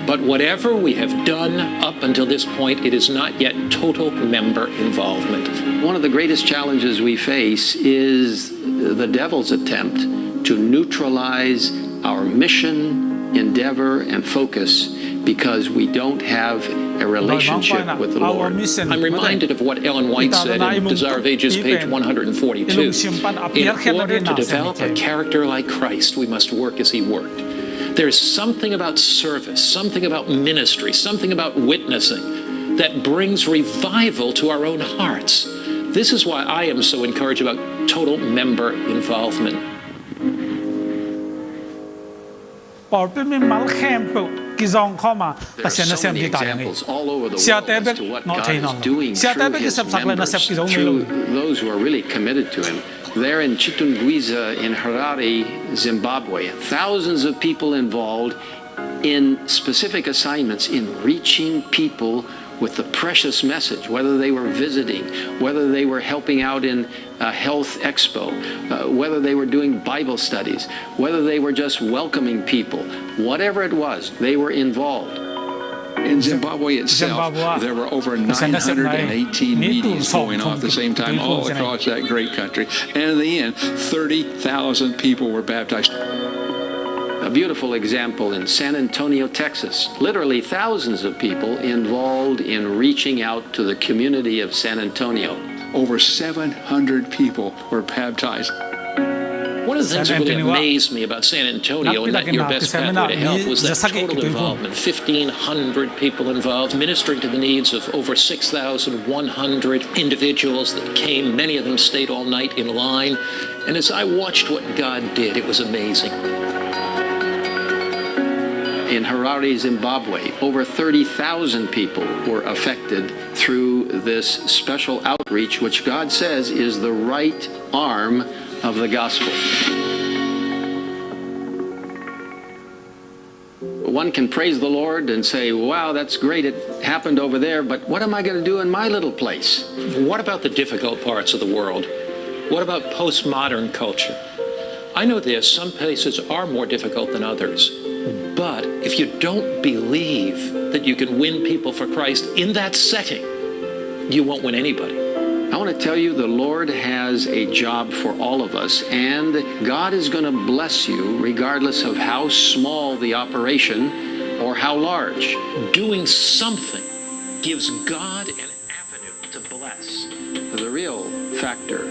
But whatever we have done up until this point, it is not yet total member involvement. One of the greatest challenges we face is the devil's attempt to neutralize our mission, endeavor, and focus because we don't have a relationship with the Lord. I'm reminded of what Ellen White said in Desire of Ages, page one hundred forty-two. In order to develop a character like Christ, we must work as he worked. There's something about service, something about ministry, something about witnessing that brings revival to our own hearts. This is why I am so encouraged about total member involvement. Pawlpi mimal khempeuh kizawng khawm a, Pasian nasem ding ta ding hi. Siate bek nawh thei nawn lo. Siate bek kisepsak le nasep kizo ngei lo. Those who are really committed to him. There in Chitungwiza in Harare, Zimbabwe, thousands of people involved in specific assignments in reaching people with the precious message, whether they were visiting, whether they were helping out in a health expo, uh, whether they were doing Bible studies, whether they were just welcoming people, whatever it was, they were involved. In Zimbabwe itself, there were over nine hundred eighteen meetings going on at the same time all across that great country. And in the end, thirty thousand people were baptized. A beautiful example in San Antonio, Texas. Literally thousands of people involved in reaching out to the community of San Antonio. Over seven hundred people were baptized. One of the things that really amazed me about San Antonio, and that your best pathway to health, was that total involvement. Fifteen hundred people involved, ministering to the needs of over six thousand one hundred individuals that came. Many of them stayed all night in line. And as I watched what God did, it was amazing. In Harare, Zimbabwe, over thirty thousand people were affected through this special outreach, which God says is the right arm of the gospel. One can praise the Lord and say, "Wow, that's great, it happened over there, but what am I gonna do in my little place?" What about the difficult parts of the world? What about postmodern culture? I know this, some places are more difficult than others. But if you don't believe that you can win people for Christ in that setting, you won't win anybody. I want to tell you, the Lord has a job for all of us, and God is gonna bless you regardless of how small the operation or how large. Doing something gives God an avenue to bless. The real factor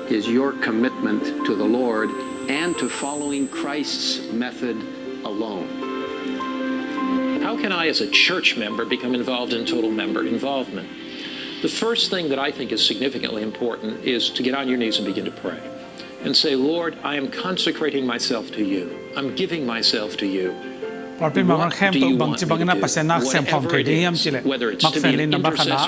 is your commitment to the Lord and to following Christ's method alone. How can I, as a church member, become involved in total member involvement? The first thing that I think is significantly important is to get on your knees and begin to pray and say, "Lord, I am consecrating myself to you. I'm giving myself to you." Pawlpi mimal khempeuh bangci bangin a Pasian nasem khawm thei ding hiam cih leh, Mark Fenley number khatna,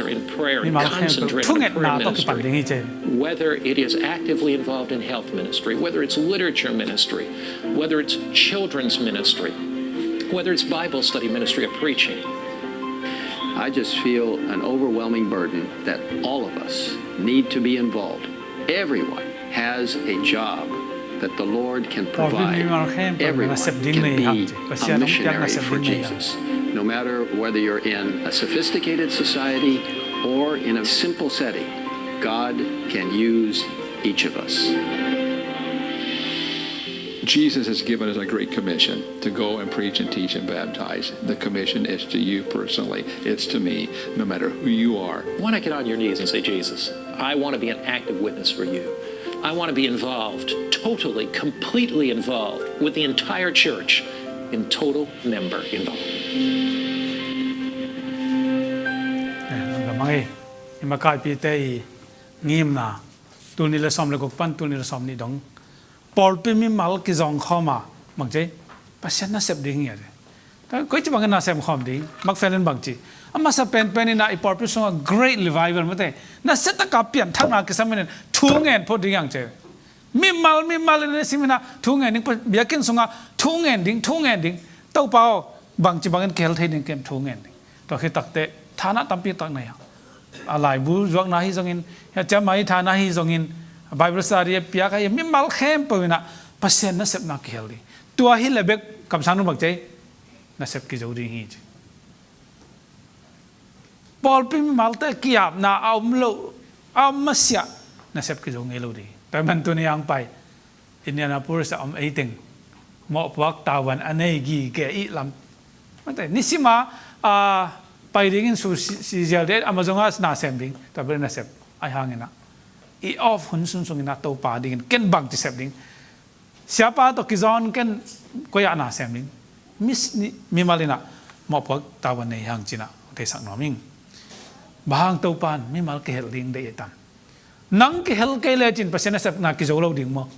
mimal khempeuh thungetna tawh kipan ding hi ci. Whether it is actively involved in health ministry, whether it's literature ministry, whether it's children's ministry, whether it's Bible study ministry or preaching. I just feel an overwhelming burden that all of us need to be involved. Everyone has a job that the Lord can provide. Everyone can be a missionary for Jesus. No matter whether you're in a sophisticated society or in a simple setting, God can use each of us. Jesus has given us a great commission to go and preach and teach and baptize. The commission is to you personally. It's to me, no matter who you are. Why not get on your knees and say, "Jesus, I want to be an active witness for you. I want to be involved, totally, completely involved with the entire church in total member involvement." Eh, lamang ei, i makaipite i ngimna, tul nih le sawm le guk pan tul nih le sawm nih dong pawlpi mimal kizawng khawm a, bangci, Pasian nasep ding hi a. Koici bangin nasem khawm ding, Mark Fenley in bangci. A masa penpen in a i pawlpi sungah great revival mate, nasia taka pianthakna kisam in thu ngen phot ding hi hang ci. Mimal, mimal in a sim in a thu ngen ding, biakinn sungah thu ngen ding, thu ngen ding. Topa aw, bangci bangin kihel thei ding kem thu ngen ding. Tua khit takteh, thana tampi tak nei a. A laibu zuakna hi zongin, a ciamah i thana hi zongin, a Bible study a piak ahi, mimal khempeuh in a Pasian nasepna kihel ding. Tua hi leh bek kamsang nu bangci, nasep kizo ding hi ci. Pawlpi mimalte ki-apna a om lo, a om masiah, nasep kizo ngei lo ding. Tua hi man tuni a hong pai Indianapolis a om ei teng mawhpuak tavuan a nei gige i lam. Mate, nisima, a, pai dingin su si, si zial ding, ama zong a nasem ding, tua bel nasem. Ahi hangin a, i off hun sung sungin a Topa dingin ken bangci sep ding. Siapa tawh kizawn ken koi ah nasem ding. Mis, ni, mimal in a mawhpuak tavuan nei hang ci-in a theisak nuam ing. Bang hang Topa in mimal kihel ding deih e tam. Nang kihel kei lecin Pasian nasepna kizo lo ding maw?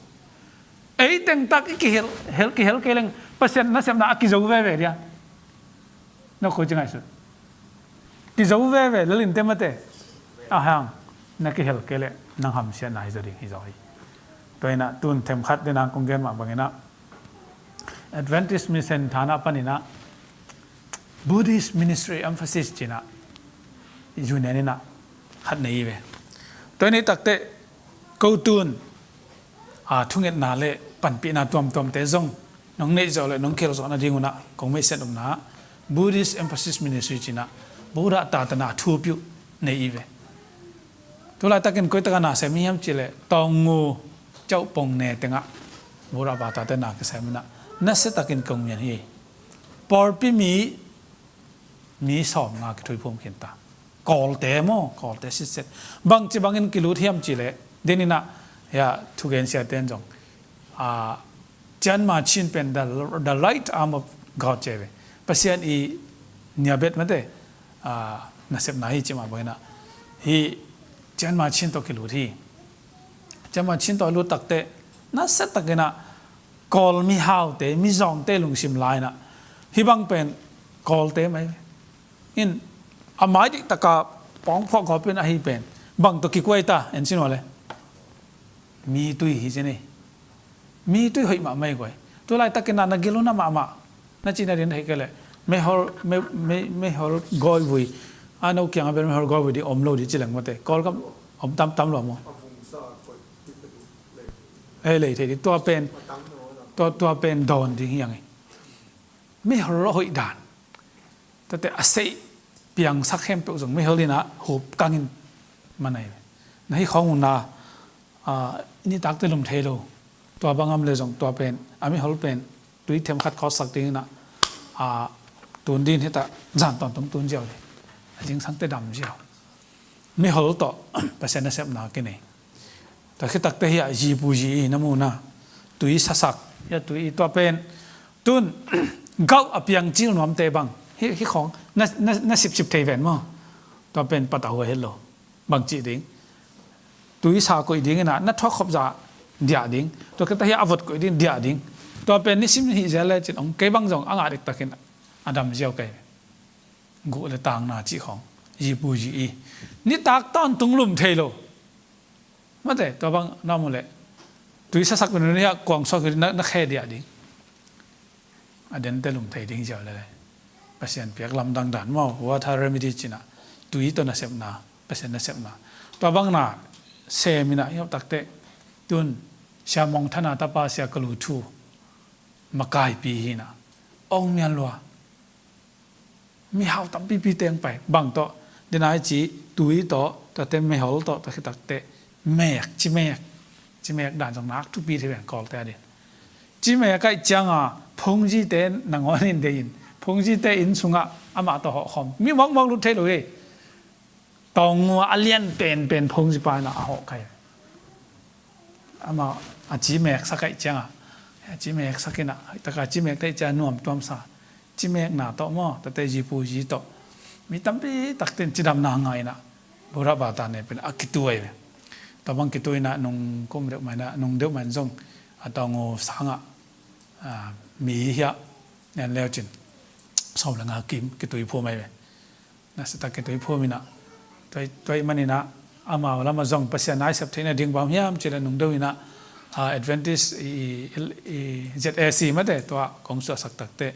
Ei teng tak i kihel, hel, kihel kei leng Pasian nasepna a kizo veve dia. Na koi ci ngaihsut. Kizo veve, lalin te mate. A hang, na kihel kei leh nang hamsiatna hi zaw ding hi zaw hi. Tua inah tun themkhat dena kong gen mah banginah Adventist Mission thana paninah Buddhist Ministry Emphasis cinah union inah khat nei ve. Tua inah takte ko tun a thungetna le panpihna tuamtuamte zong nong neih zawh le nong khel zawh nadingunah kong meisen umna Buddhist Emphasis Ministry cinah Buddha tatana thupiuh nei i ve. Tulaitakin koitaka na sem i hiam cihleh tawngngu cauhpong ne tengah Buddha batate na kisem inah nasiatakin kong mian hi. Pawlpi mi mi sawmnga kithuiphum khinta. Kawlte maw, Kawlte sitset. Bangci bangin kilut hiam cihleh deninah hia thugen siaten zong a Chianma Chin pen the, the right arm of God ci ve. Pasian i niabet mate a nasepna hi ci mah banginah hi Chianma Chin tawh kilut hi. Chianma Chin tawh lut takte nasiatakinah Kawl mihaute mizawngte lungsim lainah hi bang pen Kawlte mai ve. In a mai diktaka pawngphuah gawpin ahi pen bang tawh kikuai ta en sin wale. Mi tui hi ci ni. Mi tui hoih mahmah i guai. Tulaitakin na na giluna mahmah na cihna din hei kei leh meihol meihol gawivui a no kianga bel meihol gawivui di om lo di ci leng mate Kawlgam om tamtam lo maw? Hei lei thei di tua pen tua tua pen dawn ding hi ang hi. Meihol hoih dan tate a seih piangsak khempeuh zong meihol inah hup kangin manai ve. Na hi khawng unna nitakte lum thei lo. Tua bangam le zong tua pen a meihol pen tui themkhat kawtsak dinginah a tun din hita zan tawntung tun ziau le a zingsangte dam ziau. Meihol tawh Pasian nasepna kinei. Tua khitakte hi a zipu zi i na muna tui sasak hi a tui i tua pen tun gauh a piang cil nuamte bang hi khawng na sipsip thei ven maw? Tua pen patau a het lo. Bang cih ding? Tui sa koih ding inah na thuak khop za diah ding. Tua kei ta hi a vot koih ding diah ding. Tua pen nisim hih zel le cin ong kei bang zong a ngah diktakin a dam ziau kei. Guh le tangna cih khawng zipu zi i nitak tawntung lum thei lo. Mate tua bang na mu le tui sasak pen nia kuang suak na khe diah ding. A dente lum thei ding ziau lele. Pasian piak lamdang dan maw water remedy cinah tui tawh nasepna Pasian nasepna. Tua bangna seminah i hauh takte tun Sia Mawng Thana tapa Sia Kalu Thu makaipi hinah ong mian lua. Mihau tampipi teng pai bang tawh dinai ci tui tawh tate meihol tawh tua khitakte mek ci mek ci mek dan zong nak thupi thei beng Kawlte a din. Ci mek aih cianga phungzite nangawn in dei in phungzite inn sungah amah tawh hawhkhawm mi mawkmawk lut thei lo hi. Tawngngu a lian penpen phungzi pa inah a hawh kai. Amah a ci meksak aih cianga a ci meksak inah taka ci mek taih cianga nuam tuamsa ci mekna tawh maw tate zipu zi tawh mi tampi takte in cidamna ngai inah Buddha bata ne pen a kituai ve. Tua bang kituai inah nung kum deuh mai inah nung deuh mai in zong a tawngngu sangah mi hiah nen leucin sawm le nga kim kituai phu mai ve. Nasiatak kituai phum inah tua ih maninah amau lama zong Pasian naisep theihna ding bang hiam cih le nung deuh inah Adventist Z A C mate tua kong suahsak takte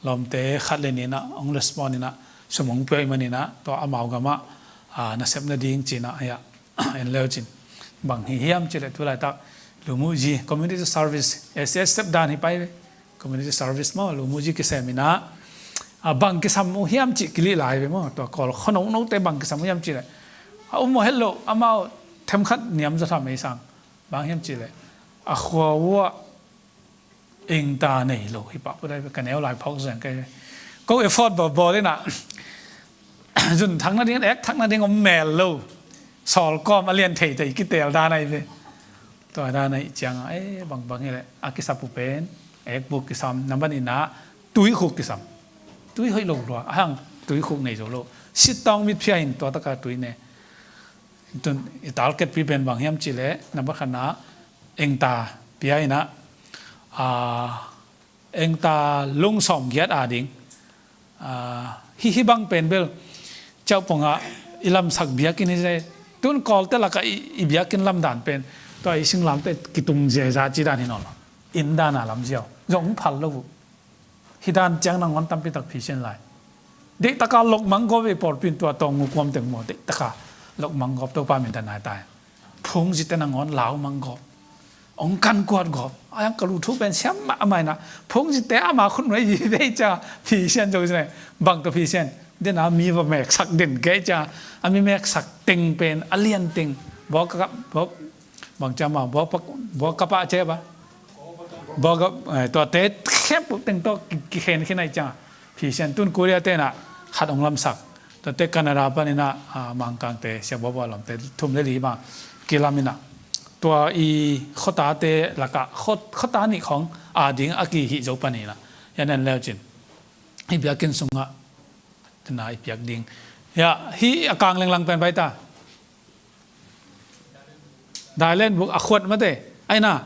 lawmte khat le ninah ong respond inah sum ong pia ih maninah tua amau gamah nasepna ding cinah hiah en leucin bang hi hiam cih le tulaitak lumuhzi community service S C S step dan hi pai ve. Community service maw lumuhzi kisem inah a bang kisam uh hiam cih kilih lai ve maw tua Kawl khuano note bang kisam uh hiam cih le a um maw het loh amau themkhat niam zaw tham ei sang bang hiam cih le a khua uh ah engta nei lo hi pah put ai ve ka neu lai phawk zeng kai ve. Ko effort bawl bawl inah zun thak nading ek thak nading om mel lo. Sawlkawm a lian thei thei kitel dan ai ve. Tua dan ai cianga e bangbang hileh a kisap uh pen ekbuk kisam nambat inah tuikhuk kisam. Tui hoih lo lua a hang tuikhuk nei zo lo. Sittawng mitphia in tua taka tui ne. Tun i target pi pen bang hiam cih leh nambat khatna engta pia inah engta lungsawm giat a ding a Hih, hih bang pen bel ciauh pongah i lamsak biakinn hi se. Tun Kawlte lakah i, i biakinn lamdan pen tua i singlamteh kitung ziaza ci dan hi nawn lo. Inn dana lamziau zong phal lo uh. Hih dan ciang nangawn tampi tak phisian lai. Deihtaka lokmang gawp ve, pawlpi in tua tawng ngukuam teng maw, deihtaka lokmang gawp, Topa minthanna hi ta hen. Phungzite nangawn laumang gawp, hong kankuat gawp. A yang ka lu thu pen siam mahmah inah, phungzite ama khut nuai vive ciang phisian zo hi se. Bang tawh phisian? Dena mi va meksak den kei ciang, a mi meksak teng pen a lian teng, bawk ka, bawk, bang ciang ma, bawk pa, bawk ka pa ce ba? Bawk ka, eh, tuate khempeuh teng tawh ki, kikhen khin ahi ciang phisian. Tun Korea tenah khat hong lamsak. Tuate Canada paninah, ah, Mangkangte, Sia Bawbaw lamte thum le li bang kilaminah, tua i khuatate lakah khua, khuata nih khawng ading a kihih zo paninah, yan en leucin, hih biakinn sungah tena i piak ding. Ya, hih a kang lenglang pen baita. Dailen buk a khuat mate. Aina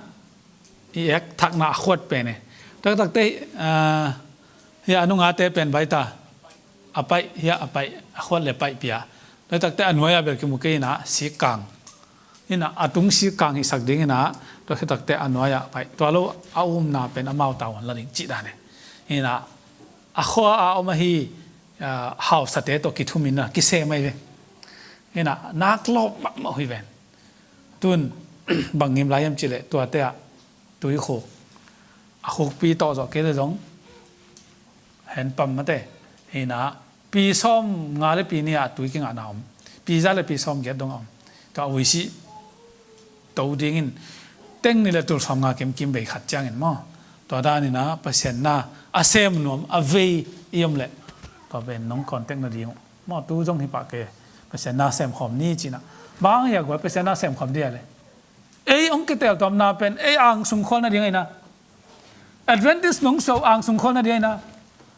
i ek thakna a khuat pen e. Taktakte, ah, hia a nungate pen baita. A paih, hia a paih, a khuat le paih pia. Taktakte a nuai a bel kimu kei ina, sikkang. Ina a tung sikkang hisak ding ina, tua khit takte a nuai a paih. Tua lo a umna pen amau tauan la ding cih dan e. Ina a khua a om ahi, ah, hausate tawh kithum ina kisem ahi ve. Ina nak lawp mahmah uh hi ven. Tun bang ngim lai hiam cih leh tuate ah tuikhuk, a khukpi tawh zawh kei le zong, hand pump mate, ina pi sawm nga le pi nih ah tui kingahna om, pi za le pi sawm giat dong a om. Tua a vuisih to dingin teng nih le tul sawm nga kimkim bei khat ciangin maw, tua dan ina Pasian na a sem nuam a vei i om leh, tua pen nong contact nading uh maw, tu zong hi pah kei, Pasian na sem khawm ni cihna. Bang hia guai Pasian na sem khawm dia le? Ei hong kiteltuamna pen ei angsung khual nading aina. Adventist nong so angsung khual nading aina.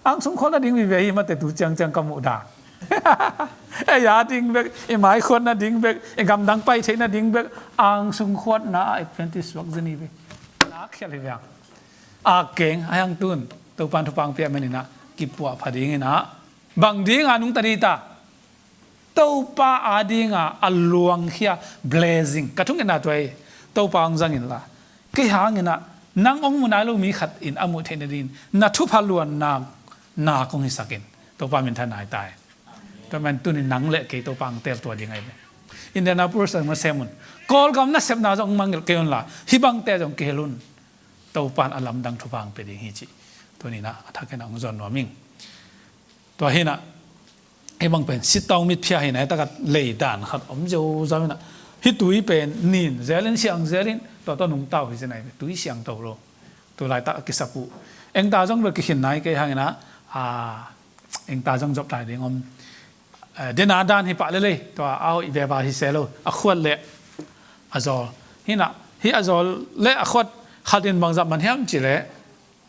Angsung khual nading vive hi mate, tu ciangciang ka muh dan. Ei a ding bek, i maikhuat nading bek, i gamdang pai theih nading bek, angsung khuatna a Adventist suak zin hi ve. Nak khial hi ve ang. A keng a hiang tun Topan thupang piak menina kipuah pha dingina, bang dinga nungta dita? Topa adinga a luangkhia blessing. Ka thungetna tua hi. Topa hong zangin la, kei hangina nang hong mu nai lo mi khat in a muh theih nadingin na thupha luanna nak hong hisakin. Topa minthanna hi ta hi. Tua man tunin nang le kei Topa hong tel tua ding ahi ve. Indianapolis ang na sem un, Kawlgam nasepna zong hong mangngilh kei un la, hih bangte zong kihel un. Topan a lamdang thupha hong pia ding hi cih tunina a thakin a hong zon nuam ing. Tua hina, hih bang pen sitau mitphia hina, hitakat lei dan khat om ziauziau hina. Hih tui pen nin zelin siang zelin tua tawh nungta uh hi zinai, tui siangtho lo. Tu laitak a kisap uh. Engta zong bel kikhin nai kei hangina, a, engta zong zop lai ding om. Eh, dena dan hi pah lelei, tua a hoih veva hi se lo, a khuat le a zawl. Hina, hih a zawl le a khuat khatin bangzah man hiam cih leh,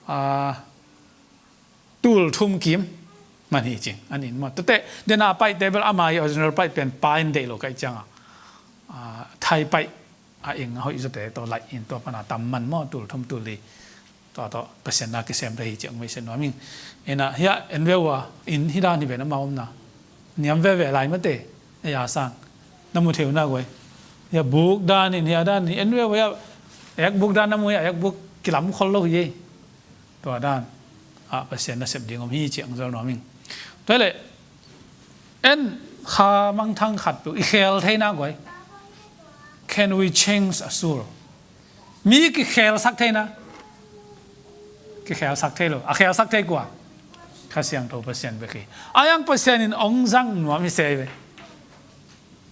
a, tul thum kim man hi cing, an in maw. Tate, dena a paihte bel ama hi original paih pen pa in deih lo kaih cianga, a, Thai paih a ing a hoih zawte tawh laih in tua pana tam man maw, tul thum tul li. Tua tawh Pasian na kisem ta hi cih hong meisen nuam ing. Ina, hia en ve uh a, in hi dan hi ven ama omna. Niam veve lai mate, ei a sang. Na mu thei uh na guai. Hia buk dan in, hia dan in, en ve uh a, ek buk dan na mu hia, ek buk kilam khol lo hi ei. Tua dan a Pasian nasep ding om hi cih hong zol nuam ing. Tua hi leh, en kha mangthang khat peuh i khel theina guai. Can we change a soul? Mi kikhelsak theina. Kikhelsak thei lo. A khelsak thei kua? Kha Siangtho Pasian bek hi. A yang Pasian in hong zang nuam hi se hi ve.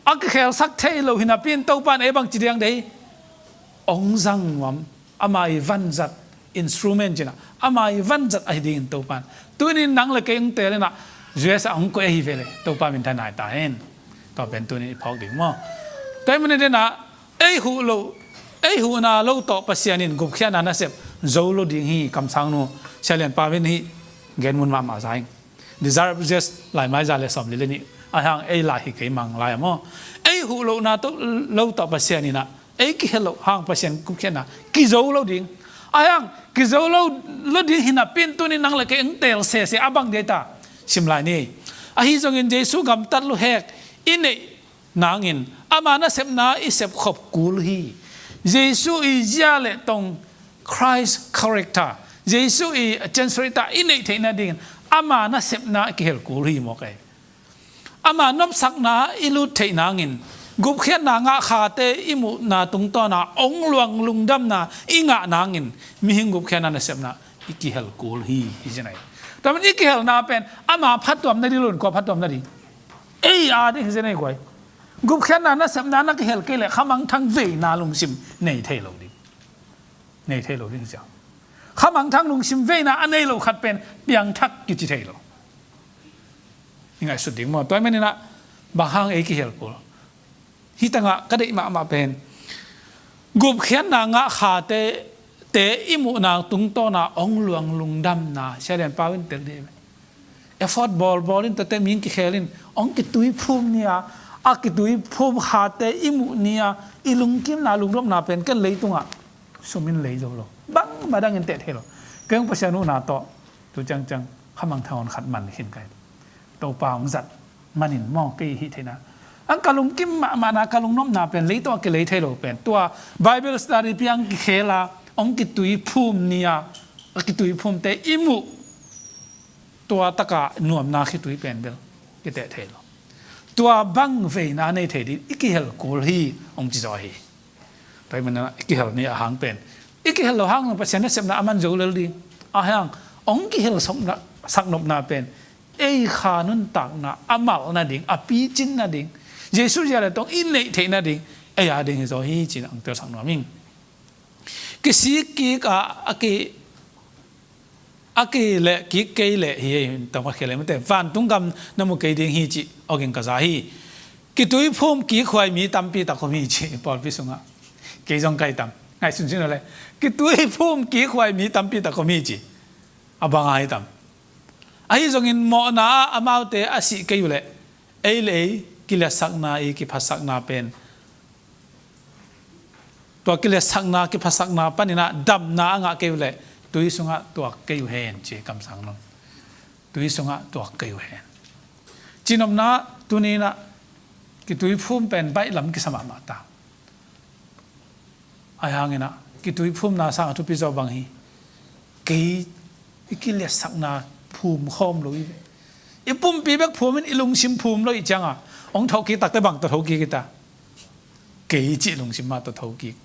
A kikhelsak thei lo hi napi in Topan ei bangci diang dei? Hong zang nuam, ama i vanzat, instrument cina, ama i vanzat ahi dingin Topan. Tunin nang le kei hong tel ina, U S A hong koih ahi ve le, Topa minthanna hi ta hen. Tua pen tunin i phawk ding maw. Tua hi manin dena, ei huh lo, ei huhna lo tawh Pasian in gupkhiatna nasep zo lo ding hi, kamsangnu Sia Lian Pau in hih gen mun mahmah za ing. Desire of Ages, laimai za le sawmli le nih. A hang ei lai hi kei mang lai a maw. Ei huh lohna to, lo tawh Pasian ina, ei kihel loh hang Pasian gupkhiatna kizo lo ding. A hang kizo lo, lo ding hi napi in tunin nang le kei hong tel sese a bang dia ta. Sim lai ni. Ahi zongin Jesu gamtat luhek i neih nangin ama nasepna i sepkhop kul hi. Jesu i zia le tong, Christ character, Jesu i character i neih theih nadingin ama nasepna i kihel kul hi mawk ei. Ama nopsakna i lut theih nangin gupkhiatna ngah khate i muhna tungtawna ong luang lungdamna i ngah nangin mihing gupkhiatna nasepna i kihel kul hi, hi ci nai. Tua man i kihelna pen ama phattuam nading lo in kua phattuam nading? Ei a ding hi ci nai guai. Gupkhiatna nasepna na kihel kei leh khamangthang veina lungsim nei thei lo ding. Nei thei lo ding sia. Khamangthang lungsim veina a nei lo khat pen piangthak kici thei lo. I ngaihsut ding maw? Tua i maninah bang hang ei kihel kul? Hih tangah ka deih mahmah pen gupkhiatna ngah khate te i muhna tungtawna ong luang lungdamna, sia lian pau in tel dih. Effort bawlbawl in tuate mihing kikhel in ong kitui phum ni-a, a kitui phum khate i muh ni-a i lungkimna lungdopna pen ken leitungah sum in lei zo lo. Bangmah dangin teh thei lo. Kei hong Pasian uhna tawh tu ciangciang khamangthang hon khat man khin kai. Topa hong zat manin maw kei hih theihna, ang ka lungkim mahmahna ka lungnopna pen leitungah kilei thei lo pen tua Bible study piang kikhela ong kitui phum ni-a, a kitui phumte i muh tua taka nuamna khitui pen bel kiteh thei lo. Tua bang veina nei thei ding i kihel kul hi, ong ci zaw hi. Tua i maninah i kihel ni a hang pen i kihel lo hang lo Pasian nasepna a man zo lel ding. A hang ong kihel saknopna pen ei kha nuntakna a malh nading, a picin nading, Jesu zia le tong i neih theih nading ei a ding hi zaw hi cin ang telsak nuam ing. Kisik kik a, a ki a ki leh kik kei leh hi ei, tama khia leh mate vantung gam na mu kei ding hi ci oging ka za hi. Kitui phum kik huai mi tampi tak om hi ci pawlpi sungah. Kei zong kai tam ngaihsun sin leh kitui phum kik huai mi tampi tak om hi ci. A bang a hi tam? Ahi zongin mawhna ah amaute a sih kei uh leh ei le ei kiliatsakna i kiphatsakna pen tua kiliatsakna kiphatsakna paninah damna a ngah kei uh leh tui sungah tuak kei uh hen ci kamsang nung. Tui sungah tuak kei uh hen. Cinopna tuninah kitui phum pen baih lam kisa mahmah ta. Ai hanginah kitui phumna sang a thupi zaw bang hi. Kei i kiliatsakna phum khawm lo i ve. I pumpi bek phum in i lungsim phum lo i cianga ong thokik takte bang ta thokik i ta. Kei cih lungsim mah tawh thokik,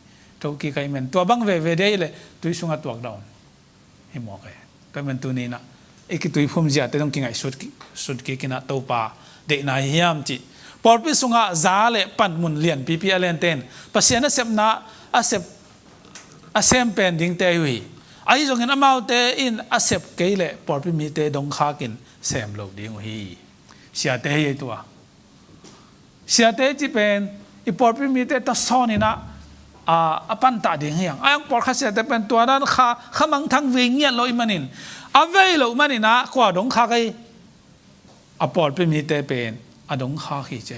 thokik ahi men tua bang veve dia i leh tui sungah tuak dah om. Hi mawk e. Tua men tuninah i kitui phum ziate dong kingaihsut sut kikinah Topa deihna hi hiam cih. Pawlpi sungah za le panmun lianpipi a lenten Pasian a sepna a sep a sem pen dingte ahi uh hi. Ahi zongin amaute in a sep kei leh pawlpi mite dongkhakin sem lo ding uh hi. Siate hi ei tua. Siate ci pen i pawlpi mite ta sawninah a pantah ding hiang. A yang pawlkhat siate pen tua dan kha khamangthang vei ngiat lo i manin a vei lo maninah kua dongkhak ei? A pawlpi mite pen a dongkhak hi ci.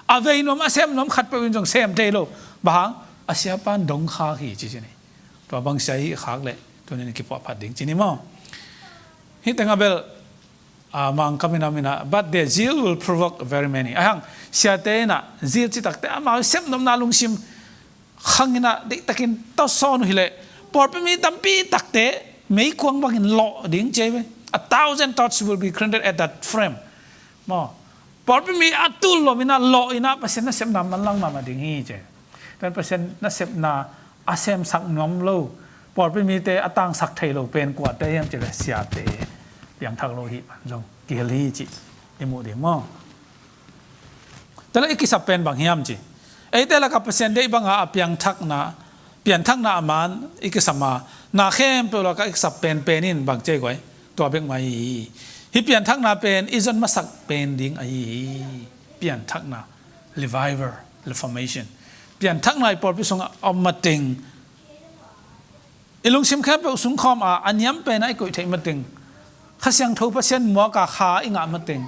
A vei nuam a sem nuam khat peuh in zong sem thei lo. Bang hang? A siapan dongkhak hi ci ci ni. Tua bang sia hi khak leh tunin kipuahphat ding ci ni maw? Hih tengah bel a mangkam ina mina but their zeal will provoke very many. Ahang siate ina zeal citakte amau sepnopna lungsim khang ina deihtakin tasawn uh hileh pawlpi mi tampi takte meikuang bangin lawh ding ci ei ve. A thousand thoughts will be created at that frame. Maw, pawlpi mi a tul lom ina lawh ina Pasian nasepna manlang mahmah ding hi ci ei. Tua Pasian nasepna a semsak nuam lo pawlpi mite a tangsak thei lo pen kuate hiam cileh siate piangthak lo hi man zong kihel hi cih i muh ding maw? Tale i kisap pen bang hiam ci? Eite lakah Pasian deih banga a piangthakna pianthakna a man i kisam a na khempeuh lakah i kisap penpen in bang ci ei guai? Tua bek mah hi. Hih pianthakna pen i zon masak pen ding ahi hi. Pianthakna, revival, reformation. Pianthakna i pawlpi sungah a om mateng i lungsim khempeuh sungkhawm a a niam pena i koih theih mateng Kha Siangtho Pasian muaka kha i ngah mateng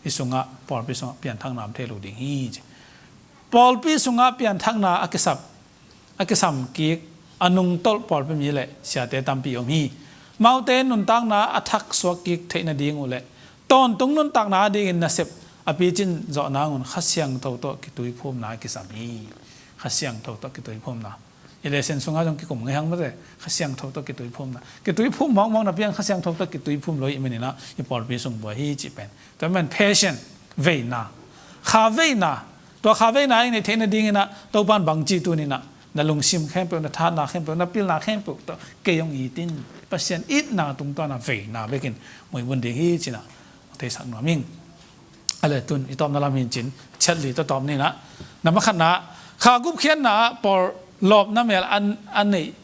i sungah pawlpi sungah pianthakna om thei lo ding hi ci. Pawlpi sungah pianthakna a kisap a kisam kik a nungtolh pawlpi mi le siate tampi om hi. Amaute nuntakna a thaksuak kik theih nading uh le Tawntung nuntakna adingin nasep a picin zawh nangun Kha Siangtho tawh kituiphumna kisam hi. Kha Siangtho tawh kituiphumna. I lesson sungah zong kikum ngei hang mate, Kha Siangtho tawh kituiphumna. Kituiphum mawkmawk napi-in Kha Siangtho tawh kituiphum lo i hih maninah i pawlpi sung buai hi cih pen. Tua man passion, veina. Kha veina. Tua kha veina i neih theih nadinginah Topan bangci tuninah na lungsim khempeuh, na thahatna khempeuh, na pilna khempeuh tawh kei hong it in. Pasian itna tungtawna veina bekin muibun ding hi cinah theisak nuam ing. A le tun i tawpna lam hi cin, chiat li tawh tawp ninah. Na makhatna, kha gupkhiatna ah pawl lawpna mel an, a neih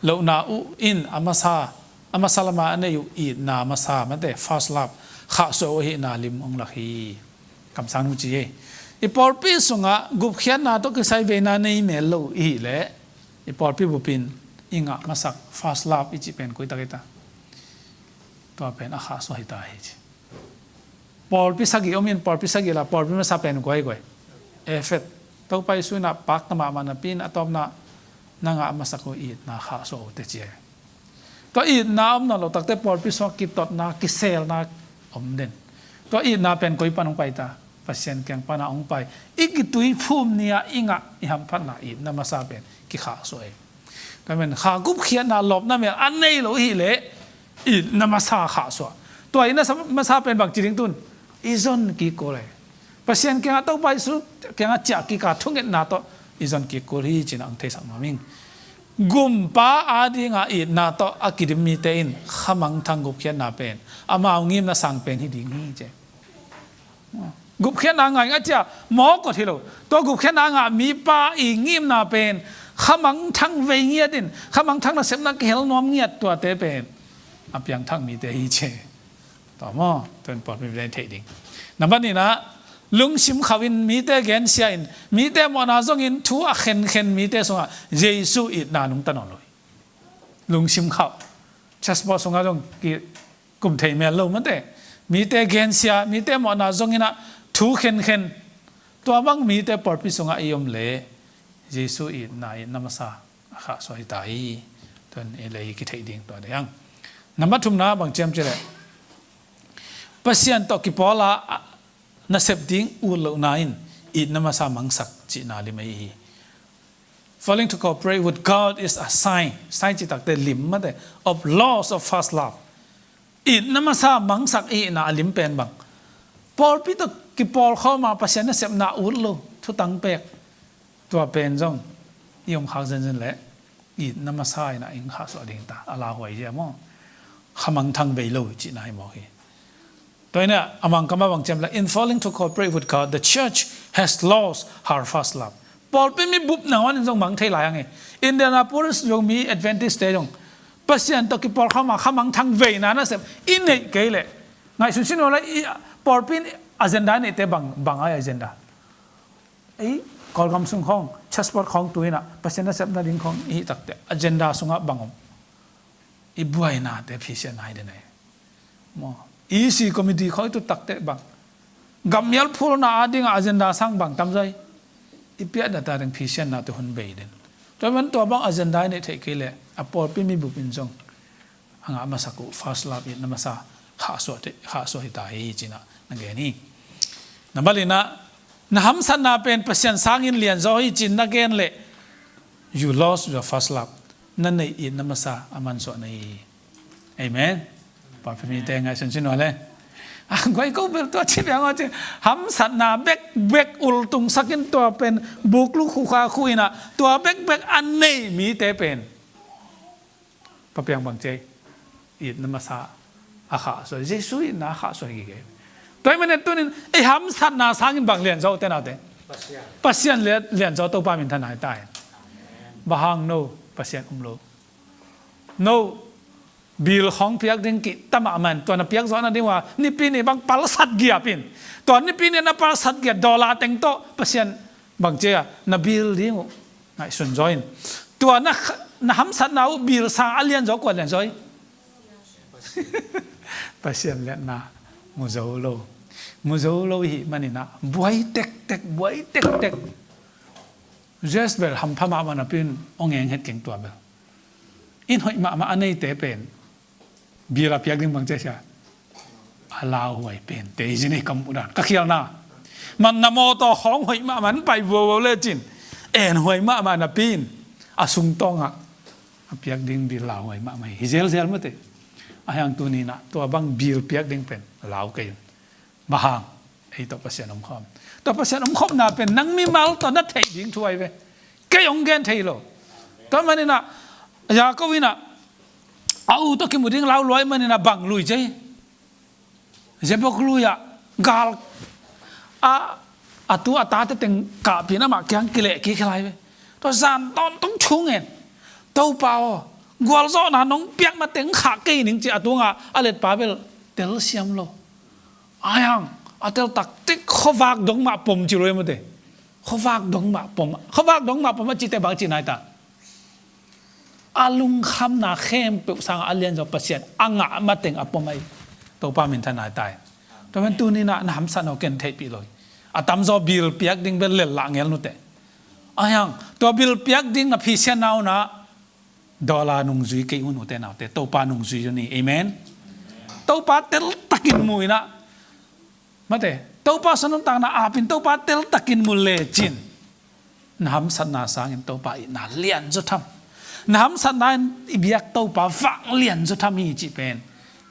lohna uh in a masa, a masa lama a neih uh itna masa mate, first love, khahsuah uh ahihna lim hong lak hi. Kamsang nu ci hi. I pawlpi sungah gupkhiatna tawh kisai veina nei mel lo i hih leh i pawlpi bupin i ngah masak first love i cih pen koi tak hi ta. Tua pen a khahsuah hi ta hi ci. Pawlpi sagih om in, pawlpi sagih la, pawlpi masa pen guaiguai. Efet. Topa Jesu inah pakta mahmah napi-in a tawpna na ngah masak uh itna khahsuah uh teh ci hi. Tua itna om nawn lo takte pawlpi sungah kitotna, kiselna om den. Tua itna pen koi pan hong pai ta? Pasian kiang pana hong pai. I kituiphum ni-a i ngah i hamphatna itna masa pen kikhahsuah hi. Tua men kha gupkhiatna lawpna mel a nei lo i hih leh itna masa khahsuah. Tua itna sa-, masa pen bangci ding tun i zon kik kul hi. Pasian kiangah, Topa Jesu kiangah ciah kik a thungetna tawh i zon kik kul hi cinah hong theisak nuam ing. Gumpa adinga itna tawh a kidim mite in khamangthang gupkhiatna pen amau ngimna sang pen hi ding hi ci. Gupkhiatna ngaingai cia mawk kawt hi lo. Tua gupkhiatna a ngah mipa i ngimna pen khamangthang vei ngiat in, khamangthang nasepna kihel nuam ngiat, tuate pen a piangthak mite hi ci. Tua maw? Tua in pawlpi mite in theih ding. Nambat nihna, lungsim khauh in mite gensia in, mite mawhna zongin thu a khenkhen mite sungah Jesu itna nungta nawn lo hi. Lungsim khauh. Church board sungah zong ki kum thei mel lo mate. Mite gensia, mite mawhna zonginah thu khenkhen. Tua bang mite pawlpi sungah i om le Jesu itna, itna masa a khahsuah hi ta hi. Tuan i lei kitheih ding tua dei ang. Nambat thumna bang ciam cileh, Pasian tawh kipawla nasep ding ut lohna in itna masa mangsak cihna lim ahi hi. Failing to cooperate with God is a sign. Sign cih takte lim mate, of loss of first love. Itna masa mangsak ihna a lim pen bang? Pawlpi tawh kipawlkhawma Pasian nasepna ut lo, thutang pek. Tua pen zong i om khak zenzen leh itna masa inah ing khahsuah ding ta, a lauhuai zia maw? Khamangthang vei lo cihna hi mawk hi. Tua inah a Mangkam ah bang ciam leh, in failing to cooperate with God, the church has lost her first love. Pawlpi mi bup nangawn in zong mang thei lai ang hi. Indianapolis Zomi Adventist te zong Pasian tawh kipawlkhawma khamangthang veina nasep i neih kei leh, ngaihsun sin uh leh, i pawlpi in agenda i neihte bang, bang ai agenda? Ei, Kawlgam sung khawng, church board khawng tu inah Pasian nasepna ding khawng i hih takte agenda sungah bang om? I buainate phisiat nai den ei. Maw, E C committee khawng i tut takte bang? Gammial phulna adinga agenda sang bang tam zaw hi. I piahna ta ding phisiatnate hun bei den. Tua man tua bang agenda i neih theih kei leh a pawlpi mi bup in zong a ngah masak uh first love, itna masa khahsuah te, khahsuah hi ta hi cinah na gen hi. Na bal inah, na hamsatna pen Pasian sangin lianzaw hi cin na gen leh, you lost your first love. Na neih itna masa a mansuah na hi. Amen. Pawlpi mite ngaihsun cin uh leh, a guai ko bel tua ci biang aw ci. Hamsatna bekbek ultungsakin tua pen bukluk khukha khu inah tua bekbek a nei mite pen papiang bang ci ei? Itna masa a khahsuah, Jesu itna a khahsuah hi kei. Tua hi manin tunin ei hamsatna sangin bang lianzaw te naute? Pasian. Pasian lian, lianzaw Topa minthanna hi ta hi. Amen. Bang hang no Pasian um lo? No bill khawng piak ding kihta mahmah in, tua na piak zawh nading uh a nipi nih bang palsat giap in, tua nipi nih na palsat giap dollar teng tawh Pasian bang ci a na bill ding uh ngaihsun zaw in. Tua na, na hamsatna uh bill sang a lianzaw kua lianzaw hi? Pasian liatna mu zo lo. Mu zo lo i hih maninah buai tektek, buai tektek. Jezebel hampha mahmah napi-in hong eng het keng tua bel. Inn hoih mahmah a neite pen bill a piak ding bang ci a sia? a lauhuai pente hi zen ei ka muh dan, ka khialna. Man na mawtaw khawng hoih mahmah, an pai vuauvuau lecin en huai mahmah napi in a sungtawngah a piak ding bil lauhuai mahmah hi, hi zelzel mate. Ahi hang tuni-in ah tua bang bil piak ding pen lau kei un. Bang hang? Ei tawh Pasian omkhawm. Tua Pasian omkhawmna pen nang mimal tawh na theih ding thu ahi ve. Kei hong gen thei lo. Tua manin ah Jakob in ah a u tawh kimu ding lau lua ahih manin ah bang lui ci hi. Jabok lui-ah gal a, a tu a tate teng kahpih in amah kiang kileh kik hi lai ve. Tua zan tawntung thu ngen, Topa aw, gualzawhna nong piak mateng khah kei ning ci a, a tungah a letpa bel telsiam lo. Ahi hang a tel taktak khuavak dong mah pom ci lo hi mate. Khuavak dong mah pom, khuavak dong mah pom a cihte bang cihna hi ta? A lungkhamna khempeuh sangah a lianzaw Pasian a ngah mateng a pom ahi. Topa minthanna hi ta hi. Tua pen tuni-in ah na hamsatna uh ken theihpih lo hi. A tamzaw bil piak ding bel lel lah ngel nute. Ahi hang tua bil piak ding na phisianna un ah dollar nungzui kei un, ute naute, Topa nungzui un hi. Amen. Topa teltakin mu in ah, mate, Topa sung nuntakna apin Topa teltakin mu lecin na hamsatna sangin Topa itna lianzaw tham. Na hamsatna in i biak Topa vang lianzaw tham hi cih pen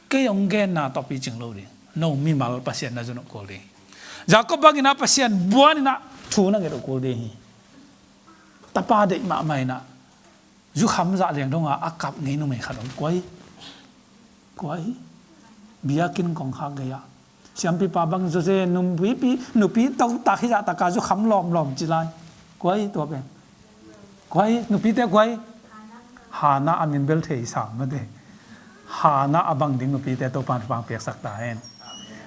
kei hong genna tawh picing lo ding. No mimal Pasian na zon uh kul ding. Jakob bangin ah Pasian buan in ah thu na nget uh kul ding hi. Tapa deih mahmah in ah zukham zah liang dongah a kap ngei numei khat om. Kua hi? Kua hi? Biakinn kongkhak gei-ah siampipa bang zawzen, nupi, nupi totak hi zahtakah zukham lawmlawm ci lai. Kua hi tua pen? Kua hi? Nupite kua hi? Hana, a min bel thei sam mate. Hana a bang ding nupite Topa in thupha piaksak ta hen.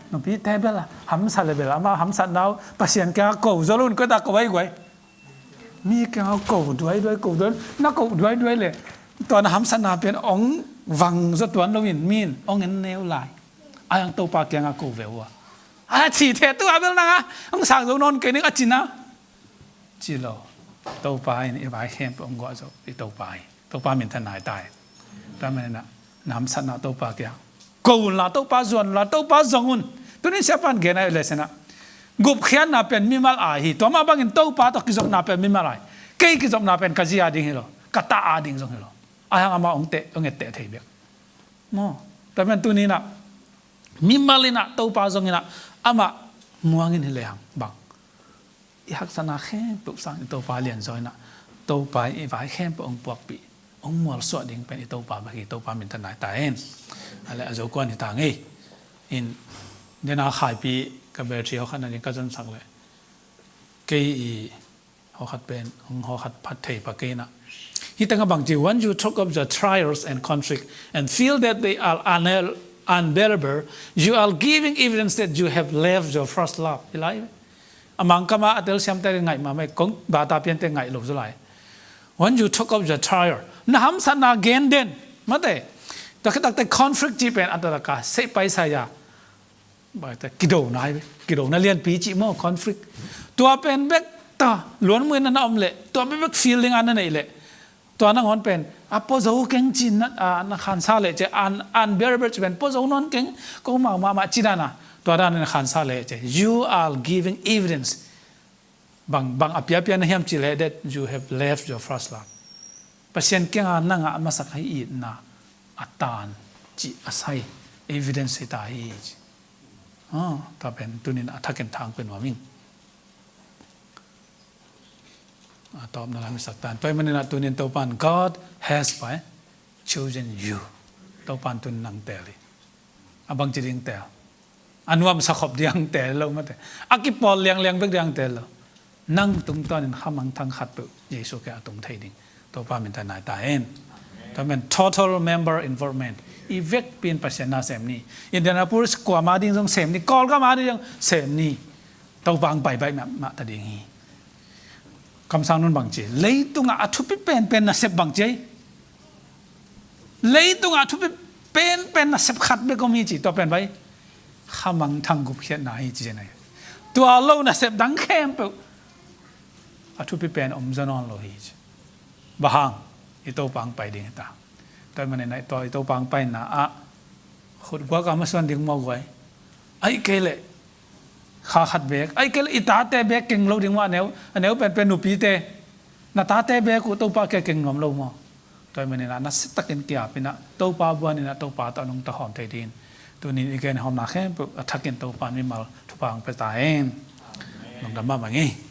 Nupite bel hamsa le bel ama hamsatna uh Pasian kiangah ko zaw lo un, kua ta ko ahi guai. Mi kiangah ko duaiduai, ko duai, na ko duaiduai le tua na hamsatna pen hong vang zaw tuan loin mi in hong en neu lai. Ahi hang Topa kiangah ko ve uh a, a ci thei, tua bel nang a hong sang zo nawn kei ning a ci na, ci lo. Topa in i vai khempeuh hong guah zo i Topa hi. Topa minthanna hi ta hi. Tua manin ah na hamsatna Topa kiang ko unla, Topa zuan unla, Topa zong un. Tunin siapa in gen a, i lesson ah gupkhiatna pen mimal a hi. Tua mah bangin Topa tawh kizopna pen mimal a hi. Kei kizopna pen ka zi a ding hi lo, ka ta a ding zong hi lo. Ahi hang amah hong teh, hong etteh thei bek maw. Tua pen tuni-in ah mimal in ah Topa zong in ah amah muang in hi lehang bang, i haksatna khempeuh sang i Topa lianzaw in ah, Topa in i vai khempeuh hong puakpih, hong mualsuah ding pen i Topa bek hi. Topa minthanna hi ta hen. A le a zo kuan hi ta ngei. In dena khaipi ka battery hawkhat nading ka zonsak le kei i hawkhat pen hong hawkhat phat thei pa kei in ah. Hih tengah bang ci, when you talk of your trials and conflict and feel that they are unel-, unbearable, you are giving evidence that you have left your first love. Hi lai. A Mangkam ah a telsiam te ngaih mahmah, kong bata piante ngaih lo zaw lai. When you talk of your trial, na hamsatna gen den mate. Taktakte conflict cih pen a taktak a seh paisa ya, kidona hi, kidona lianpi cih maw, conflict. Tua pen bek ta luanmuina na om leh, tua bek bek feeling a na neih leh, tua nangawn pen a pua zo keng ci-in na, a, na khansa leh ci, un-, unbearable ci pen pua zo nawn keng, ko mau mahmah ci dan a, tua dan a na khansa leh ci. You are giving evidence. Bang, bang a piapia na hiam cih leh, that you have left your first love. Pasian kiangah na ngah masak a itna a tan cih a sai evidence hi ta hi ci. Ah, tua pen tunin a thakin thang pen nuam ing. A tawpna lam i sak tan. Tua ahih manin ah tunin Topa in God has by chosen you. Topa in tunin nang teel hi. A bangci ding teel? A nuamsa khop ding teel lo mate. A kipawl liangliang bek ding teel lo. Nang tungtawnin khamangthang khatpeuh Jesu kiangah a tung thei ding Topa minthanna hi ta hen. Tua manin total member involvement. I vekpi in Pasian na sem ni. Indianapolis kuama ding zong sem ni. Kawlgam a ding zong sem ni. Topa hong pai baih mahmah ta ding hi. Kamsang nun bangci, leitungah a thupi penpen nasep bangci ei. Leitungah a thupi penpen nasep khat bek om hi ci, tua pen bang? Khamangthang gupkhiatna hi ci zen ei. Tua lo nasep dang khempeuh a thupi pen om zaw nawn lo hi ci. Bang hang? I Topa hong pai ding hi ta. Tua ahih manin ah i Topa hong paina ah khutguak a masuan ding maw guai? Ahih kei leh kha khat beek, ahih kei leh i tate beek keng lo ding maw, a neu, a neu penpen nupite, na tate beek uh Topa kiang keng nuam lo maw? Tua ahih manin ah na sittakin ki-apin ah, Topa buanin ah, Topa tawh nungta hawm thei dingin tuni-in i gen hawmna khempeuh a thakin Topa in mimal thupha hong pia ta hen. Lungdam mahmah ing ei.